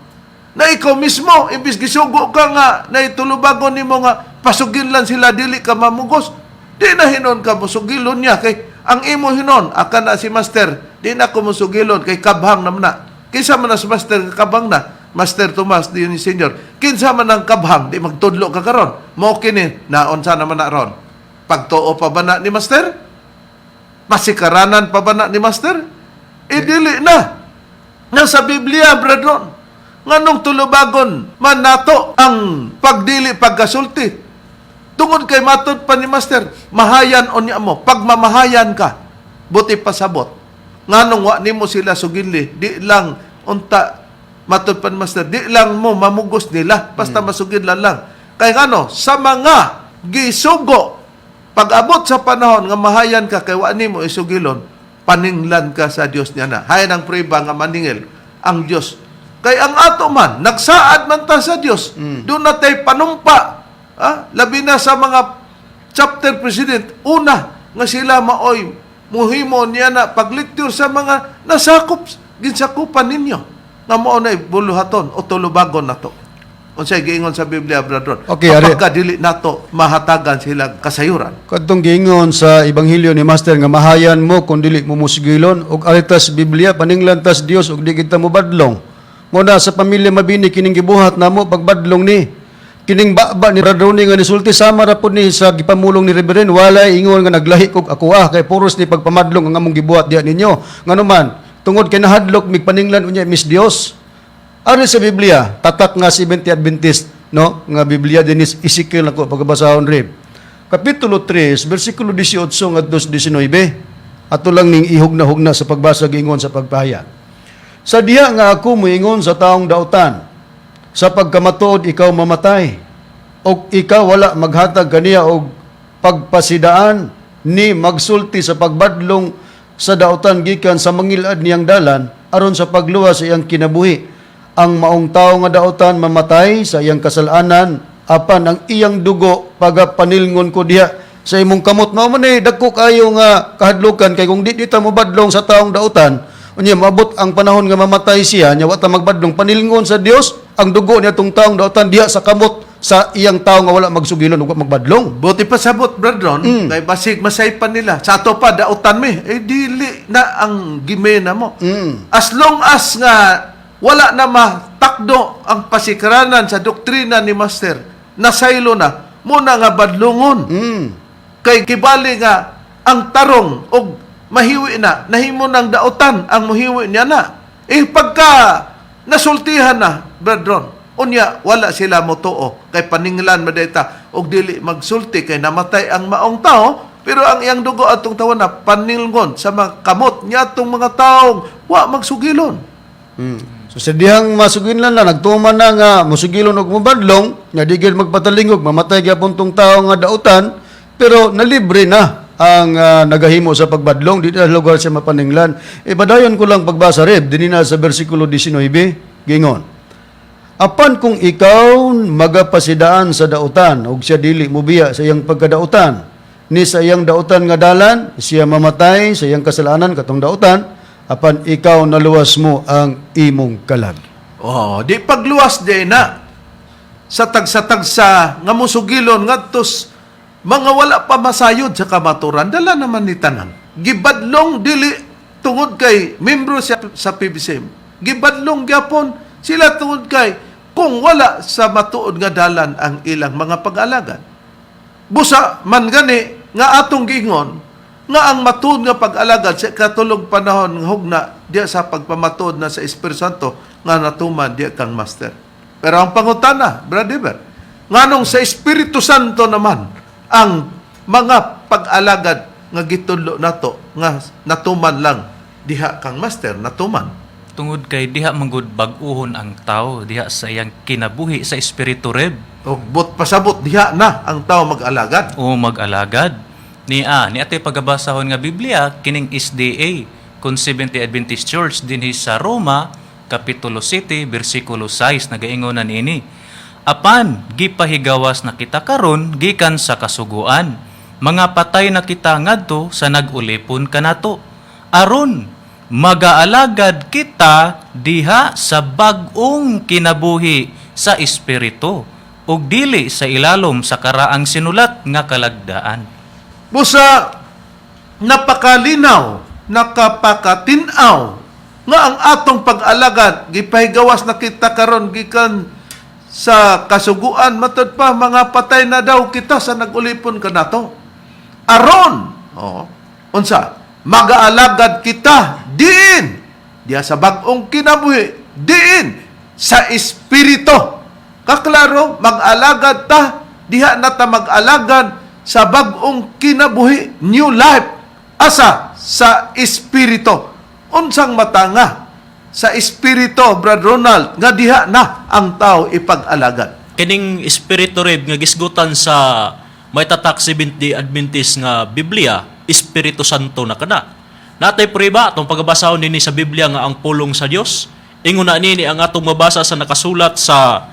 Na ikaw mismo, imbis gisugo ka nga nay tulubagon nimo nga pasugin lang sila, dili ka mamugos, di na hinon ka musugilon niya kay ang imo hinon aka na si Master, di na ko musugilon kay kabhang naman na. Kinsa man na si Master nga kabhang na? Master Tomas di Senior. Kinsa man ang kabhang, di magtudlo ka karon. Mao kini naon sa naman na ron? Pagtuo pa ba na ni Master? Pasikaranan pa ba na ni Master? E dili na. Nasa Biblia, brethren. Nganong tulubagon man nato ang pagdili pagkasulti? Tungod kay matod pa ni Master, mahayan unya mo, pagmamahayan ka, buti pasabot. Nganong wa nimo sila suginli, di lang unta matod pa ni Master, di lang mo mamugos nila, basta masugid lang lang. Kay ngano, sa mga gisugo, pag-abot sa panahon nga mahayan ka kay wa nimo isugilon, paninglan ka sa Dios niya na. Hayan ang prueba nga maningil ang Dios. Kay ang ato man, nagsaad man ta sa Dios. Doon na tay panumpa. Ah, labi na sa mga chapter president, una nga sila maoy muhimo niya na paglecture sa mga nasakop, ginsakupan ninyo nga mao na buluhaton o tulubagon nato. Unsay giingon sa Biblia, brother? Okay, Kapag ka dili nato mahatagan sila kasayuran. Kadtong giingon sa ebanghelyo ni Master nga mahayan mo kung dili mo musgilon og aritas Biblia, paninglan tas Dios og di kita mobadlong. Mo na sa pamilya Mabini kining gibuhat namo pagbadlong ni. Kining baba ni Radoni nga nisulti sama ra pud ni sa gipamulong ni Reverend, walay ingon nga naglahi kog ako ah, kay puros ni pagpamadlong ang among gibuhat diha ninyo. Ngano man tungod kay nahadlok mig paninglan unya mis Dios. Ari sa Biblia, tatak nga Seventh Adventist, no? Nga Biblia dinis Ezekiel ako pagabasahon, Reb. Kapitulo 3, bersikulo 18 ngadto sa 19. Ato lang ning ihugna-hugna sa pagbasa giingon sa pagpahayag. Sa diha nga ako moingon sa taong dautan, sa pagkamatuod ikaw mamatay, og ikaw wala maghatag kaniya og pagpasidaan ni magsulti sa pagbadlong sa dautan gikan sa mangilad niyang dalan aron sa pagluwas sa iyang kinabuhi. Ang maong tawo nga dautan mamatay sa iyang kasalanan, apan ang iyang dugo pagapanilngon ko diha sa imong kamot. Mao man eh, dagko kayo nga kahadlukan kay kung di dita mo badlong sa taong dautan, unya maabot ang panahon nga mamatay siya, nya wa ta magbadlong, panilngon sa Dios ang dugo niya tong taong dautan diha sa kamot. Sa iyang tao nga wala magsugilon ug wa magbadlong. Buti pa sabot, Brad Ron, kay basig masaypan nila. Sa ato pa, dautan mi. Eh, dili na ang gimena mo. As long as nga wala na matakdo ang pasikaranan sa doktrina ni Master, nasaylo na, muna nga badlungon. Kay kibali nga ang tarong og mahiwi na, nahimo ng dautan ang muhiwi niya na. Eh pagka nasultihan na, Brad Ron, unya wala sila motuo kay paninglan madeta og dili magsulti kay namatay ang maong tao, pero ang iyang dugo atong tawo na panilngon sa mga kamot niya atong mga taong wa magsugilon. So sa dihang masuginlan na nagtuman na nga musugilon og mobadlong, nya di gyud magpatalingog, mamatay gyapon tong tao nga dautan, pero nalibre na ang nagahimo sa pagbadlong, di na lugar siya mapaninglan. E padayon ko lang pagbasa, Reb, dinhi na sa bersikulo 19, gingon: "Apan kung ikaw magapasidaan sa dautan ug siya dili mobiya sa iyang pagkadautan ni sa iyang dautan nga dalan, siya mamatay sa iyang kasalanan, katong dautan, apan ikaw naluwas mo ang imong kalag." Oh, di pagluwas di na sa tagsa-tagsa nga musugilon ngadtos mga wala pa masayod sa kamaturan, dala naman ni tanan. Gibadlong dili tungod kay membro siya sa PBCM. Gibadlong gyapon sila tungod kay kung wala sa matuod nga dalan ang ilang mga pag-alagad. Busa man gani nga atong giingon nga ang matuod nga pag-alagad sa katulog panahon nga hugna diya sa pagpamatuod na sa Espiritu Santo nga natuman diya kang Master. Pero ang pangutana, Brother Eber, nganong sa Espiritu Santo naman ang mga pag-alagad nga gitudlo nato nga natuman lang diha kang Master natuman? Tungod kay diha manggod bag-uhon ang tao diha sa iyang kinabuhi sa espiritu, Reb. O but pasabot diha na ang tao mag-alagad. O mag-alagad. Ni a ni ate pagabasahon nga Biblia kining SDA kun Seventh-day Adventist Church dinhi sa Roma kapitulo 7 bersikulo 6, nagaingon na niini: "Apan gipahigawas na kita karon gikan sa kasuguan, mga patay na kita ngadto sa nag-ulipon kanato, aron magaalagad kita diha sa bag-ong kinabuhi sa espiritu ug dili sa ilalom sa karaang sinulat nga kalagdaan." Busa napakalinaw, nakapakatin-aw nga ang atong pag-alagad, gipahigawas na kita karon gikan sa kasuguan, matud pa mga patay na daw kita sa nag-ulipon kanato. Aron, oh, unsa? Magaalagad kita diin diya sa bag-ong kinabuhi, diin sa espiritu. Kaklaro, mag-alagad ta diha na ta mag-alagad sa bag-ong kinabuhi, new life. Asa? Sa espiritu. Unsang matanga sa espiritu, Brad Ronald, nga diha na ang tao ipag-alagad? Kining espiritu, Reb, nga gisgutan sa may tatak Seventh-day Adventist nga Biblia, Espiritu Santo na kana. Natay prueba atong pagabasahon dinhi sa Biblia nga ang pulong sa Dios. Ingon na nini ang atong mabasa sa nakasulat sa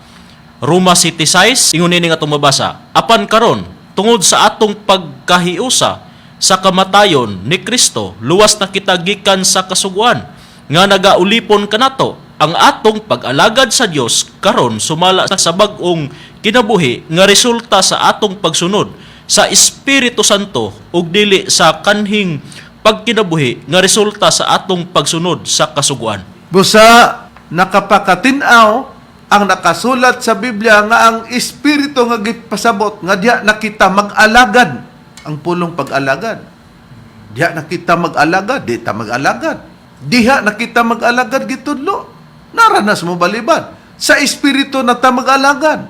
Roma 7:6, ingon nini nga atong mabasa: "Apan karon, tungod sa atong pagkahiusa sa kamatayon ni Kristo, luwas na kita gikan sa kasuguan nga nagaulipon kanato. Ang atong pag-alagad sa Dios karon sumala sa bag-ong kinabuhi nga resulta sa atong pagsunod sa Espiritu Santo ug dili sa kanhing pagkinabuhi nga resulta sa atong pagsunod sa kasuguan." Busa nakapakatin-aw ang nakasulat sa Biblia nga ang espiritu nga gipasabot nga diha na kita mag-alagad, ang pulong pag-alagad. Diha na kita mag-alagad, di ta mag-alagad. Diha na kita mag-alagad gitudlo. Naranas mo balibad. Sa espiritu na ta mag-alagad.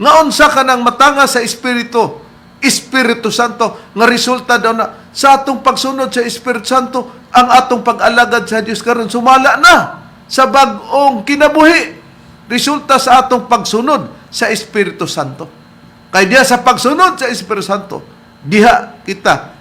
Nga unsa ka nang matanga sa espiritu? Espiritu Santo nga resulta daw na sa atong pagsunod sa Espiritu Santo, ang atong pag-alagad sa Dios karon sumala na sa bag-ong kinabuhi, resulta sa atong pagsunod sa Espiritu Santo. Kay diha sa pagsunod sa Espiritu Santo, diha kita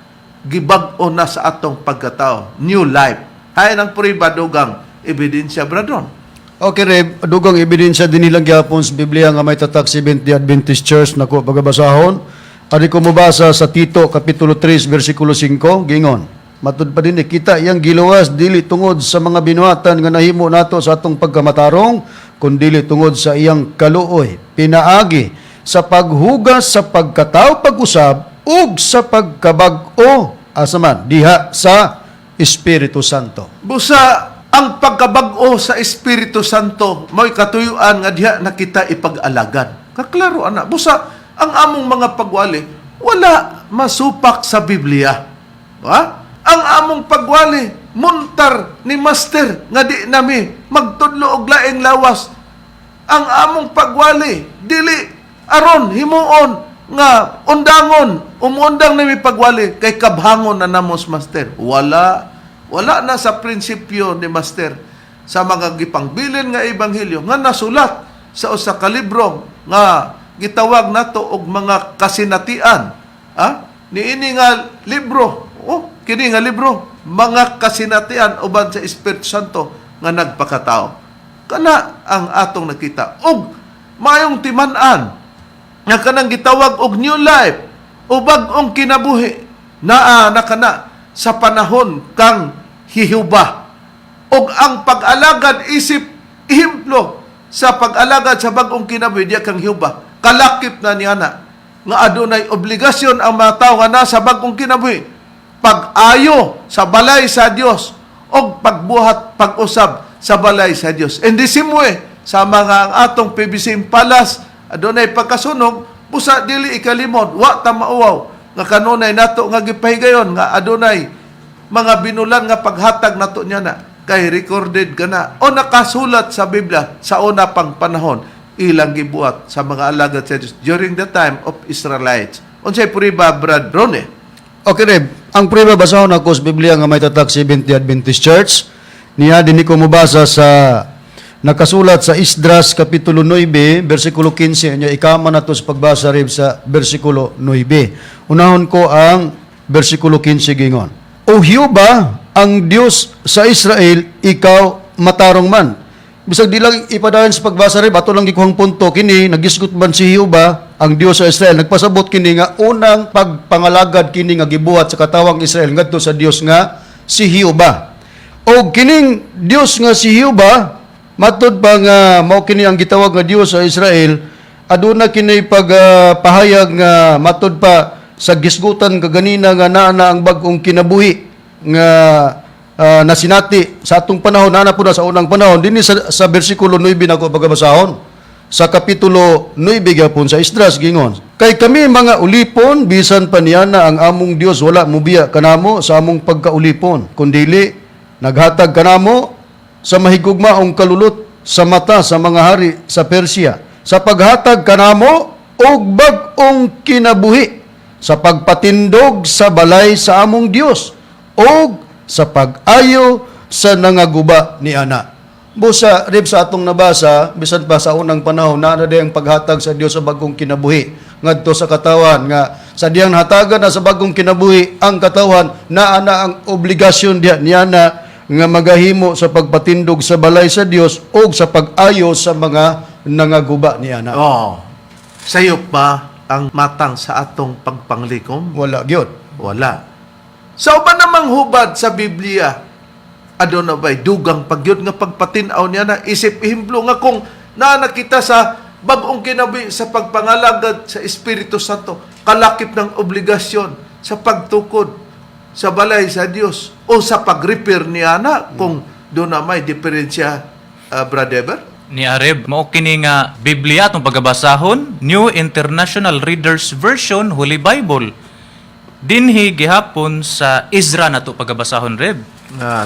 gibag-o na sa atong pagkatao, new life. Hay nang prueba, dugang ebidensya, Bradon. Okay, Reb, dugang ebidensya din nilang gyapon sa Biblia nga may tatak Seventh-day Adventist Church na ko pagabasahon. Ari ko mobasa sa Tito kapitulo 3 bersikulo 5, gingon: "Matud pa din kita iyang giluwas dili tungod sa mga binuhatan nga nahimo nato sa atong pagkamatarong, kundili tungod sa iyang kaluoy pinaagi Sa paghugas sa pagkatao pag-usab ug sa pagkabag-o, asa man diha sa Espiritu Santo. Busa ang pagkabag-o sa Espiritu Santo mo'y katuyuan nga diha na kita ipag-alagad. Kaklaro ana. Busa ang among mga pagwali wala masupak sa Biblia. Ha? Ang among pagwali muntar ni Master nga di nami magtudlo og laing lawas. Ang among pagwali dili aron himuon nga undangon, umuundang nami pagwali kay kabhangon na namos, Master. Wala, wala na sa prinsipyo ni Master sa mga gipangbilin nga ebanghelyo nga nasulat sa usa ka libro nga gitawag nato og Mga Kasinatian, ha? Niini nga libro, oh, kini nga libro, Mga Kasinatian uban sa Espiritu Santo nga nagpakatao. Kana ang atong nakita og maayong timan-an nga kanang gitawag og new life o bag-ong kinabuhi, naa na kana sa panahon kang hihuba, og ang pag-alagad isip ehemplo sa pag-alagad sa bag-ong kinabuhi diya kang Jehova, kalakip na niya na nga adunay obligasyon ang mga tawo nga nasa bag-ong kinabuhi pag-ayo sa balay sa Dios og pagbuhat pag-usab sa balay sa Dios. In the same way, sa mga ang atong PBC Palace adunay pagkasunog, busa dili ikalimod, wa ta mauwaw nga kanunay nato nga gipahigayon nga adunay mga binulan nga paghatag nato niya na kay recorded ka na o nakasulat sa Biblia sa una pang panahon ilang gibuhat sa mga alagad sa Dios during the time of Israelites. Unsay puriba, Brad Rone? Okay, Reb. Ang prueba, basahon ako sa Biblia nga may tatak Seventh-day Adventist Church. Niya din ko mobasa sa nakasulat sa Esdras Kapitulo 9, versikulo 15. Nya ikama na to sa pagbasa, Reb, sa versikulo 9. Unahon ko ang versikulo 15, gingon: "O Jehova, ang Dios sa Israel, ikaw matarong man." Bisag di lang ipadayon sa pagbasa, Reb, ato lang gikuhang punto kini, nagisgot man si Jehova, ang Dios sa Israel, nagpasabot kini nga unang pagpangalagad kini nga gibuhat sa katawang Israel ngadto sa Dios nga si Jehova. O kining Dios nga si Jehova, matud pa nga mao kini ang gitawag nga Dios sa Israel, aduna kini pagpahayag nga matud pa sa gisgutan kaganina nga naa na ang bag-ong kinabuhi nga nasinati sa atong panahon, naa na po na sa unang panahon dinhi sa bersikulo 9 nako pagabasahon sa kapitulo 9 gyapon sa Esdras, gingon: "Kay kami mga ulipon, bisan pa niana ang among Dios wala mubiya kanamo sa among pagkaulipon, kundili naghatag kanamo sa mahigugmaong kalulot sa mata sa mga hari sa Persia sa paghatag kanamo og bag-ong kinabuhi, sa pagpatindog sa balay sa among Dios og sa pag-ayo sa nangaguba ni ana." Busa, Rib, sa atong nabasa, bisan pa sa unang panahon, naa na ang paghatag sa Dios sa bagong kinabuhi ngadto sa katawan, nga sa diyang hatagan na sa bagong kinabuhi ang katawan, naa na ang obligasyon diha niya na nga magahimo sa pagpatindog sa balay sa Dios og sa pag-ayo sa mga nangaguba niya na. Oh. Sayop ba ang matang sa atong pagpanglikom? Wala gyud. Wala. Sa uban namang hubad sa Biblia, aduna ba'y dugang pagyud nga pagpatin-aw niya na isip ehemplo nga kung naa nakita sa bag-ong kinabuhi sa pagpangalagad sa Espiritu Santo, kalakip ng obligasyon sa pagtukod sa balay sa Dios o sa pag-repair niya na kung doon na may diferensya, Brother Eber? Ni Areb, mao kini nga Biblia atong pagabasahon, New International Reader's Version, Holy Bible. Dinhi gihapon sa Ezra nato pagabasahon, Reb.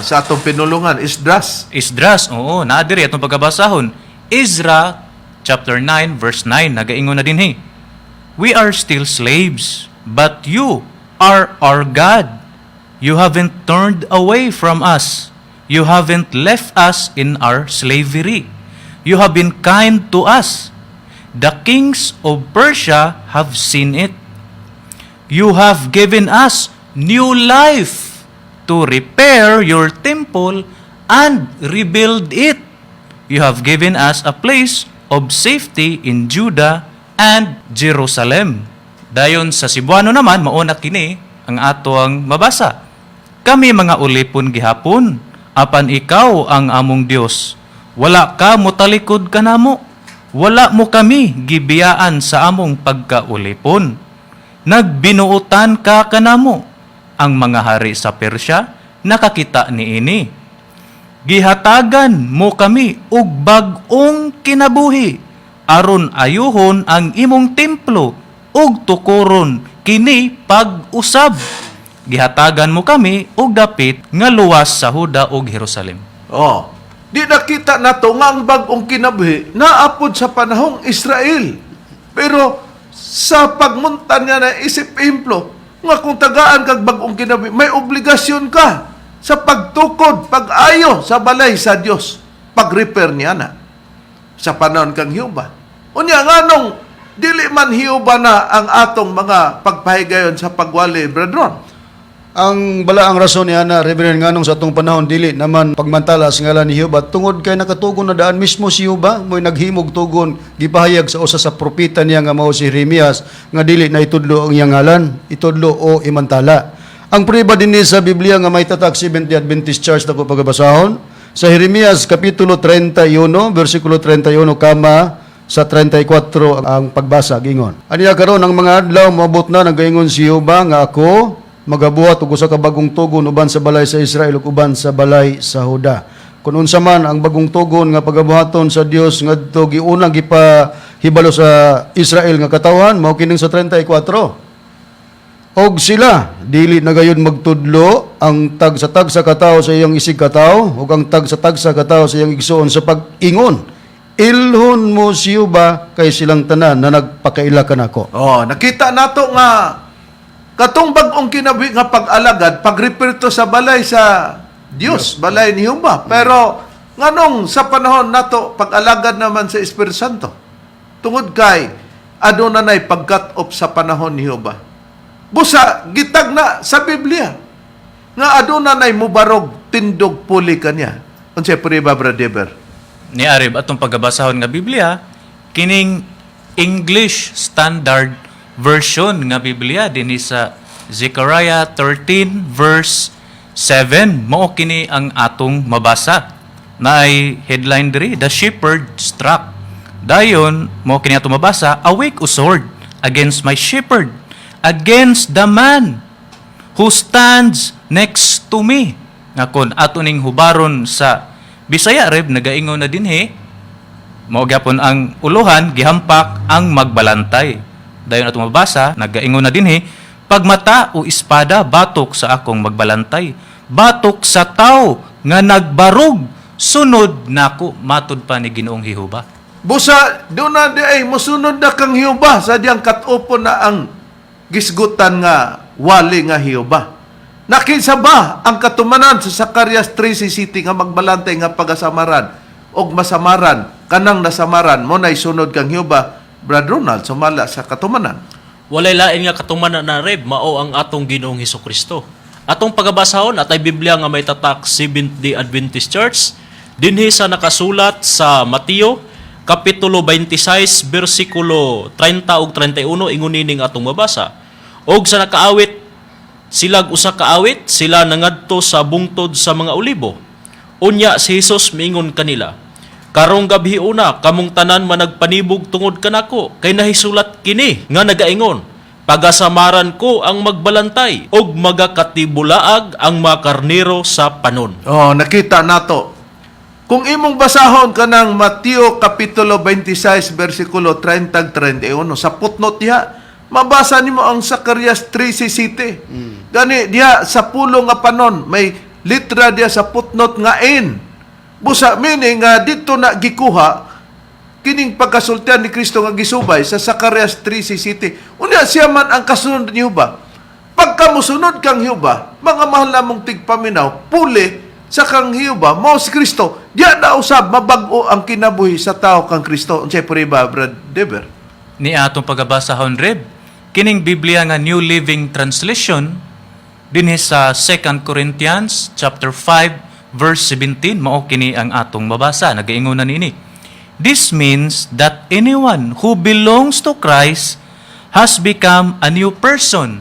Sa atong pinulungan, Esdras. Esdras, oo, naa diri atong pagabasahon. Ezra chapter 9 verse 9 nagaingon na dinhi: "We are still slaves, but you are our God. You haven't turned away from us. You haven't left us in our slavery. You have been kind to us. The kings of Persia have seen it. You have given us new life to repair your temple and rebuild it. You have given us a place of safety in Judah and Jerusalem." Dayon sa Cebuano naman, mauna kini ang ato ang mabasa. "Kami mga ulipon gihapon, apan ikaw ang among Dios. Wala ka motalikod kanamo. Wala mo kami gibiyaan sa among pagkaulipon. Nagbinuotan ka kanamo. Ang mga hari sa Persya nakakita niini. Gihatagan mo kami og bag-ong kinabuhi aron ayuhon ang imong templo ug tukuron kini pag-usab. Gihatagan mo kami og dapit nga luwas sa Huda ug Jerusalem. Oh, di nakita nato nga ang bag-ong kinabuhi naapod sa panahong Israel. Pero sa pagmunta niya na isip ehemplo, nga kung tagaan kag bag-ong kinabuhi, may obligasyon ka sa pagtukod, pag-ayo sa balay sa Dios, pag-repair niya na sa panahon kang Hiuba. Unya nganong dili man Hiuba na ang atong mga pagpahigayon sa pagwali, Brethren? Ang balaang rason niya na, Reverend, nganong sa atong panahon dili naman pagmantala sa ngalan ni Jehova tungod kay nakatugon na daan mismo si Jehova mo'y naghimog tugon, gipahayag sa usa sa propeta niya nga mao si Jeremias nga dili na itudlo ang iyang ngalan, itudlo o imantala. Ang prueba dinhi sa Biblia nga may tatak Seventh Adventist Church na ko pagabasahon sa Jeremias kapitulo 31 bersikulo 31 kama sa 34 ang pagbasa gingon. Aniya, karon ang mga adlaw moabot na, nagaingon si Jehova, nga ako magabuhat og usa ka bagong tugon uban sa balay sa Israel ug uban sa balay sa Juda. Kung unsa man ang bagong tugon nga pagabuhaton sa Dios ngadto giunang gipahibalo sa Israel nga katawhan, mao kining sa 34. Og sila dili na gayud magtudlo ang tag sa tag sa katawo sa iyang isig katawo ug ang tag sa tag sa katawo sa iyang igsuon sa pag-ingon, "Ilhon mo si Jehova, kay silang tanan na nagpakaila kanako." Oh, nakita nato nga katong bag-ong kinabuhi nga pag-alagad, pag-repair to sa balay sa Dios, balay ni Jehova. Pero nganong sa panahon nato pag-alagad naman sa Espiritu Santo? Tungod kay aduna nay pag-cut off sa panahon ni Jehova. Busa gitag na sa Biblia nga aduna nay mubarog tindog puli kaniya. Unsay prueba, Brother Deber? Ni Arib atong pagabasahon nga Biblia kining English Standard Version nga Biblia dinhi sa Zechariah 13 verse 7, mao kini ang atong mabasa. Naay headline diri, "The Shepherd Struck." Dayon mao kini atong mabasa: "Awake, O sword, against my shepherd, against the man who stands next to me." Nga kon ato ning hubaron sa Bisaya, Reb, nagaingon na dinhi, mao gyapon ang uluhan, "Gihampak ang magbalantay." Dayon ato mabasa, nagaingon na dinhi, "Pagmata o espada batok sa akong magbalantay, batok sa tawo nga nagbarog sunod nako, matud pa ni Ginoong Jehova." Busa, doon na di ay musunod na kang Jehova sa diyang katupon na ang gisgutan nga wali nga Jehova. Nakinsa ba ang katumanan sa Zacarias 3:17 nga magbalantay nga pagasamaran og masamaran kanang nasamaran mo nay sunod kang Jehova, Brad Ronald, sumala sa katumanan? Walay lain nga katumanan na, Reb, mao ang atong Ginoong Hesus Kristo. Atong pagabasahon atay Biblia nga may tatak Seventh-day Adventist Church dinhi sa nakasulat sa Mateo kapitulo 26 bersikulo 30 ug 31, ingon nining atong mabasa. Og sa nakaawit silag usa ka awit, sila nangadto sa bungtod sa mga Olibo. Unya si Jesus miingon kanila, "Karong gabi una kamong tanan managpanibog tungod kanako, kay nahisulat kini nga nagaingon, 'Pagasamaran ko ang magbalantay ug magakatibulaag ang mga karnero sa panon.'" Oh, nakita nato. Kung imong basahon kanang Mateo kapitulo 26 bersikulo 30 31 sa footnote diha, mabasa nimo ang Zacarias 3:17. Gani diha sa pulo nga panon may litra diha sa footnote nga N. Busa meaning nga dito na gikuha kining pagkasultian ni Kristo nga gisubay sa Zacarias 3:17. Unya siya man ang kasunod ni Jehova. Pagka musunod kang Jehova, mga mahal namong tigpaminaw, puli sa kang Jehova, mao si Kristo, diya na usab mabag-o ang kinabuhi sa tao kang Kristo. Unsay prueba, Brad Deber? Ni atong pagabasahon, Reb, kining Biblia nga New Living Translation dinhi sa 2 Corinthians chapter 5 verse 17, mao kini ang atong mabasa. Nagaingon na niini, "This means that anyone who belongs to Christ has become a new person.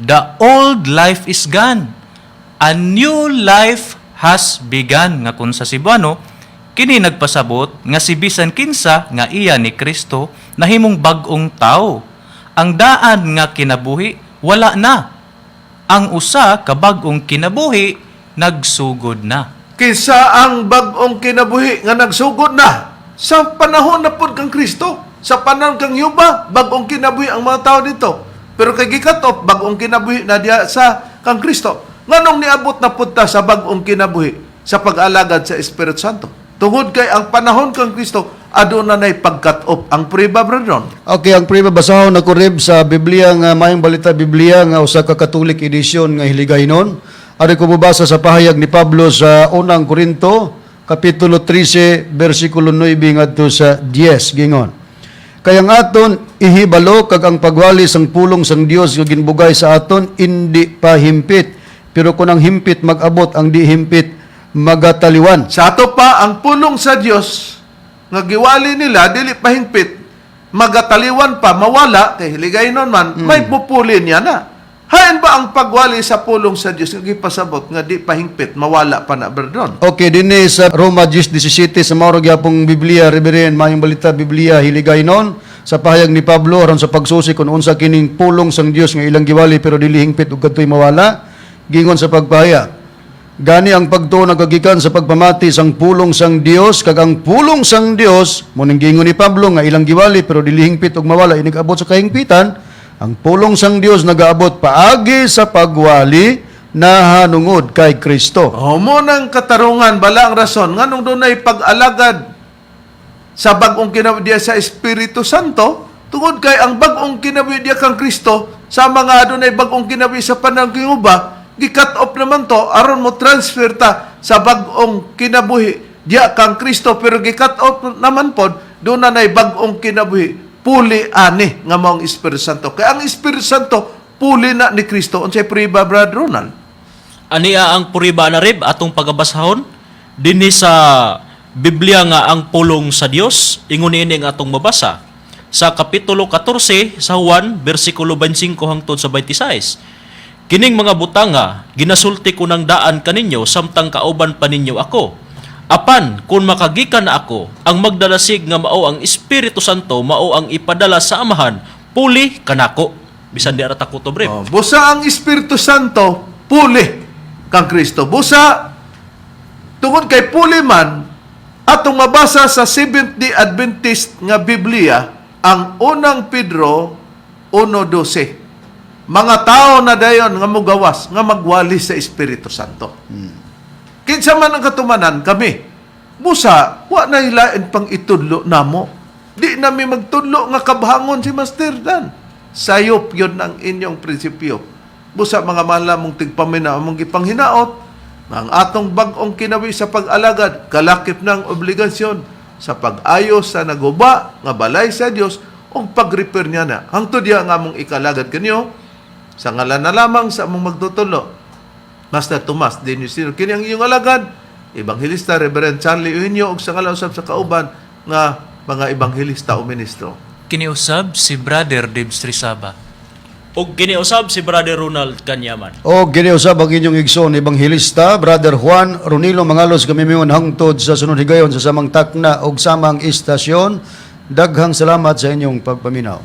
The old life is gone. A new life has begun." Nga kung sa Cebuano, Kini nagpasabot nga si bisan kinsa nga iya ni Kristo nahimong bag-ong tao. Ang daan nga kinabuhi wala na. Ang usa ka bag-ong kinabuhi nagsugod na. Kinsa ang bag-ong kinabuhi nga nagsugod na sa panahon na pud kang Kristo, sa panahon kang Yuba, bag-ong kinabuhi ang mga tao dito. Pero kay gikat-off, bag-ong kinabuhi na diha sa kang Kristo. Nganong niabot na pud ta sa bag-ong kinabuhi sa pag-alagad sa Espiritu Santo? Tungod kay ang panahon kang Kristo, aduna nay pag-cut-off. Ang prueba, Brother Ron. Okay, ang prueba, basahon na rib sa Biblia nga Maayong Balita Biblia nga usa ka Catholic edition nga hiligaynon. Ari ko mobasa sa pahayag ni Pablo sa Unang Korinto kapitulo 13 bersikulo 9 ngadto sa 10, gingon: "Kay ang aton ihibalo kag ang pagwali sang pulong sang Dios nga ginbugay sa aton indi pa himpit, pero kun ang himpit mag-abot, ang di himpit magataliwan." Sa ato pa, ang pulong sa Dios nga giwali nila dili pa hingpit, magataliwan pa, mawala kay hiligaynon man, may pupuli niya na. Hain ba ang pagwali sa pulong sa Dios nga gipasabot nga di pa hingpit, mawala pa na, Berdon? Okay, dinhi sa Roma 10:17 sa mao ra gyapong Biblia, Reverend, Maayong Balita Biblia hiligaynon, sa pahayag ni Pablo aron sa pagsusi kung unsa kining pulong sang Dios nga ilang giwali pero dili hingpit ug kadtoy mawala. Gingon sa pagpahayag: "Gani ang pagtuo nagagikan sa pagpamati sang pulong sang Dios, kag ang pulong sang Dios mo ning gingon ni Pablo nga ilang giwali pero dili hingpit ug mawala inig abot sa kahingpitan. Ang pulong sang Dios nagaabot paagi sa pagwali nahanungod kay Kristo." Oh, mo nang katarungan bala ang rason nganong dunay pag-alagad sa bag-ong kinabuhi sa Espiritu Santo, tungod kay ang bag-ong kinabuhi diya kang Kristo, sa mga adunay bag-ong kinabuhi sa panahon uba, gi-cut off naman to aron mo transfer ta sa bag-ong kinabuhi diya kang Kristo, pero gi-cut off naman pod doon na nay bag-ong kinabuhi puli ani nga maong Espiritu Santo, kay ang Espiritu Santo puli na ni Kristo. Unsay prueba, Brad Ronald? Ania ang prueba na rib atong pagabasahon dinhi sa Biblia nga Ang Pulong sa Dios. Ingon niini ang atong mabasa sa kapitulo 14 sa Juan, bersikulo 25 hangtod sa 26: "Kining mga butanga ginasulti ko ng daan kaninyo samtang kauban pa ninyo ako. Apan kung makagikan na ako, ang magdalasig nga mao ang Espiritu Santo mao ang ipadala sa Amahan puli kanako." Bisan di ara ta kutob, rib. Oh, busa ang Espiritu Santo puli kang Kristo. Busa tungod kay puli man, atong mabasa sa Seventh-day Adventist nga Biblia ang Unang Pedro 1:12. Mga tao na dayon nga mugawas nga magwali sa Espiritu Santo. Kinsa man ang katumanan kami. Busa, wa na hilain pang itudlo namo. Di nami magtudlo nga kabhangon si Master Dan. Sayop yun ang inyong prinsipyo. Busa, mga mahal mong tigpamina, among gipanghinaot, nga ang atong bag-ong kinabuhi sa pag-alagad, kalakip ng obligasyon sa pag-ayos sa naguba nga balay sa Dios o pag-repair niya na. Hangtod diya nga among ikalagad kanyo, sa ngalan na lamang sa among magtutulo, Master Tomas de Sr. Kini ang iyong alagad, Ebanghelista Reverend Charlie Eugenio, ug sa ngalan usab sa kauban nga mga ebanghelista o ministro. Kiniusab si Brother Dibs Trisaba. Ug kiniusab si Brother Ronald Kanyaman. O giniusab ang inyong igsoon ebanghelista, Brother Juan Ronilo Mangalos, kami miyon hangtod sa sunod higayon sa samang takna og samang istasyon. Daghang salamat sa inyong pagpaminaw.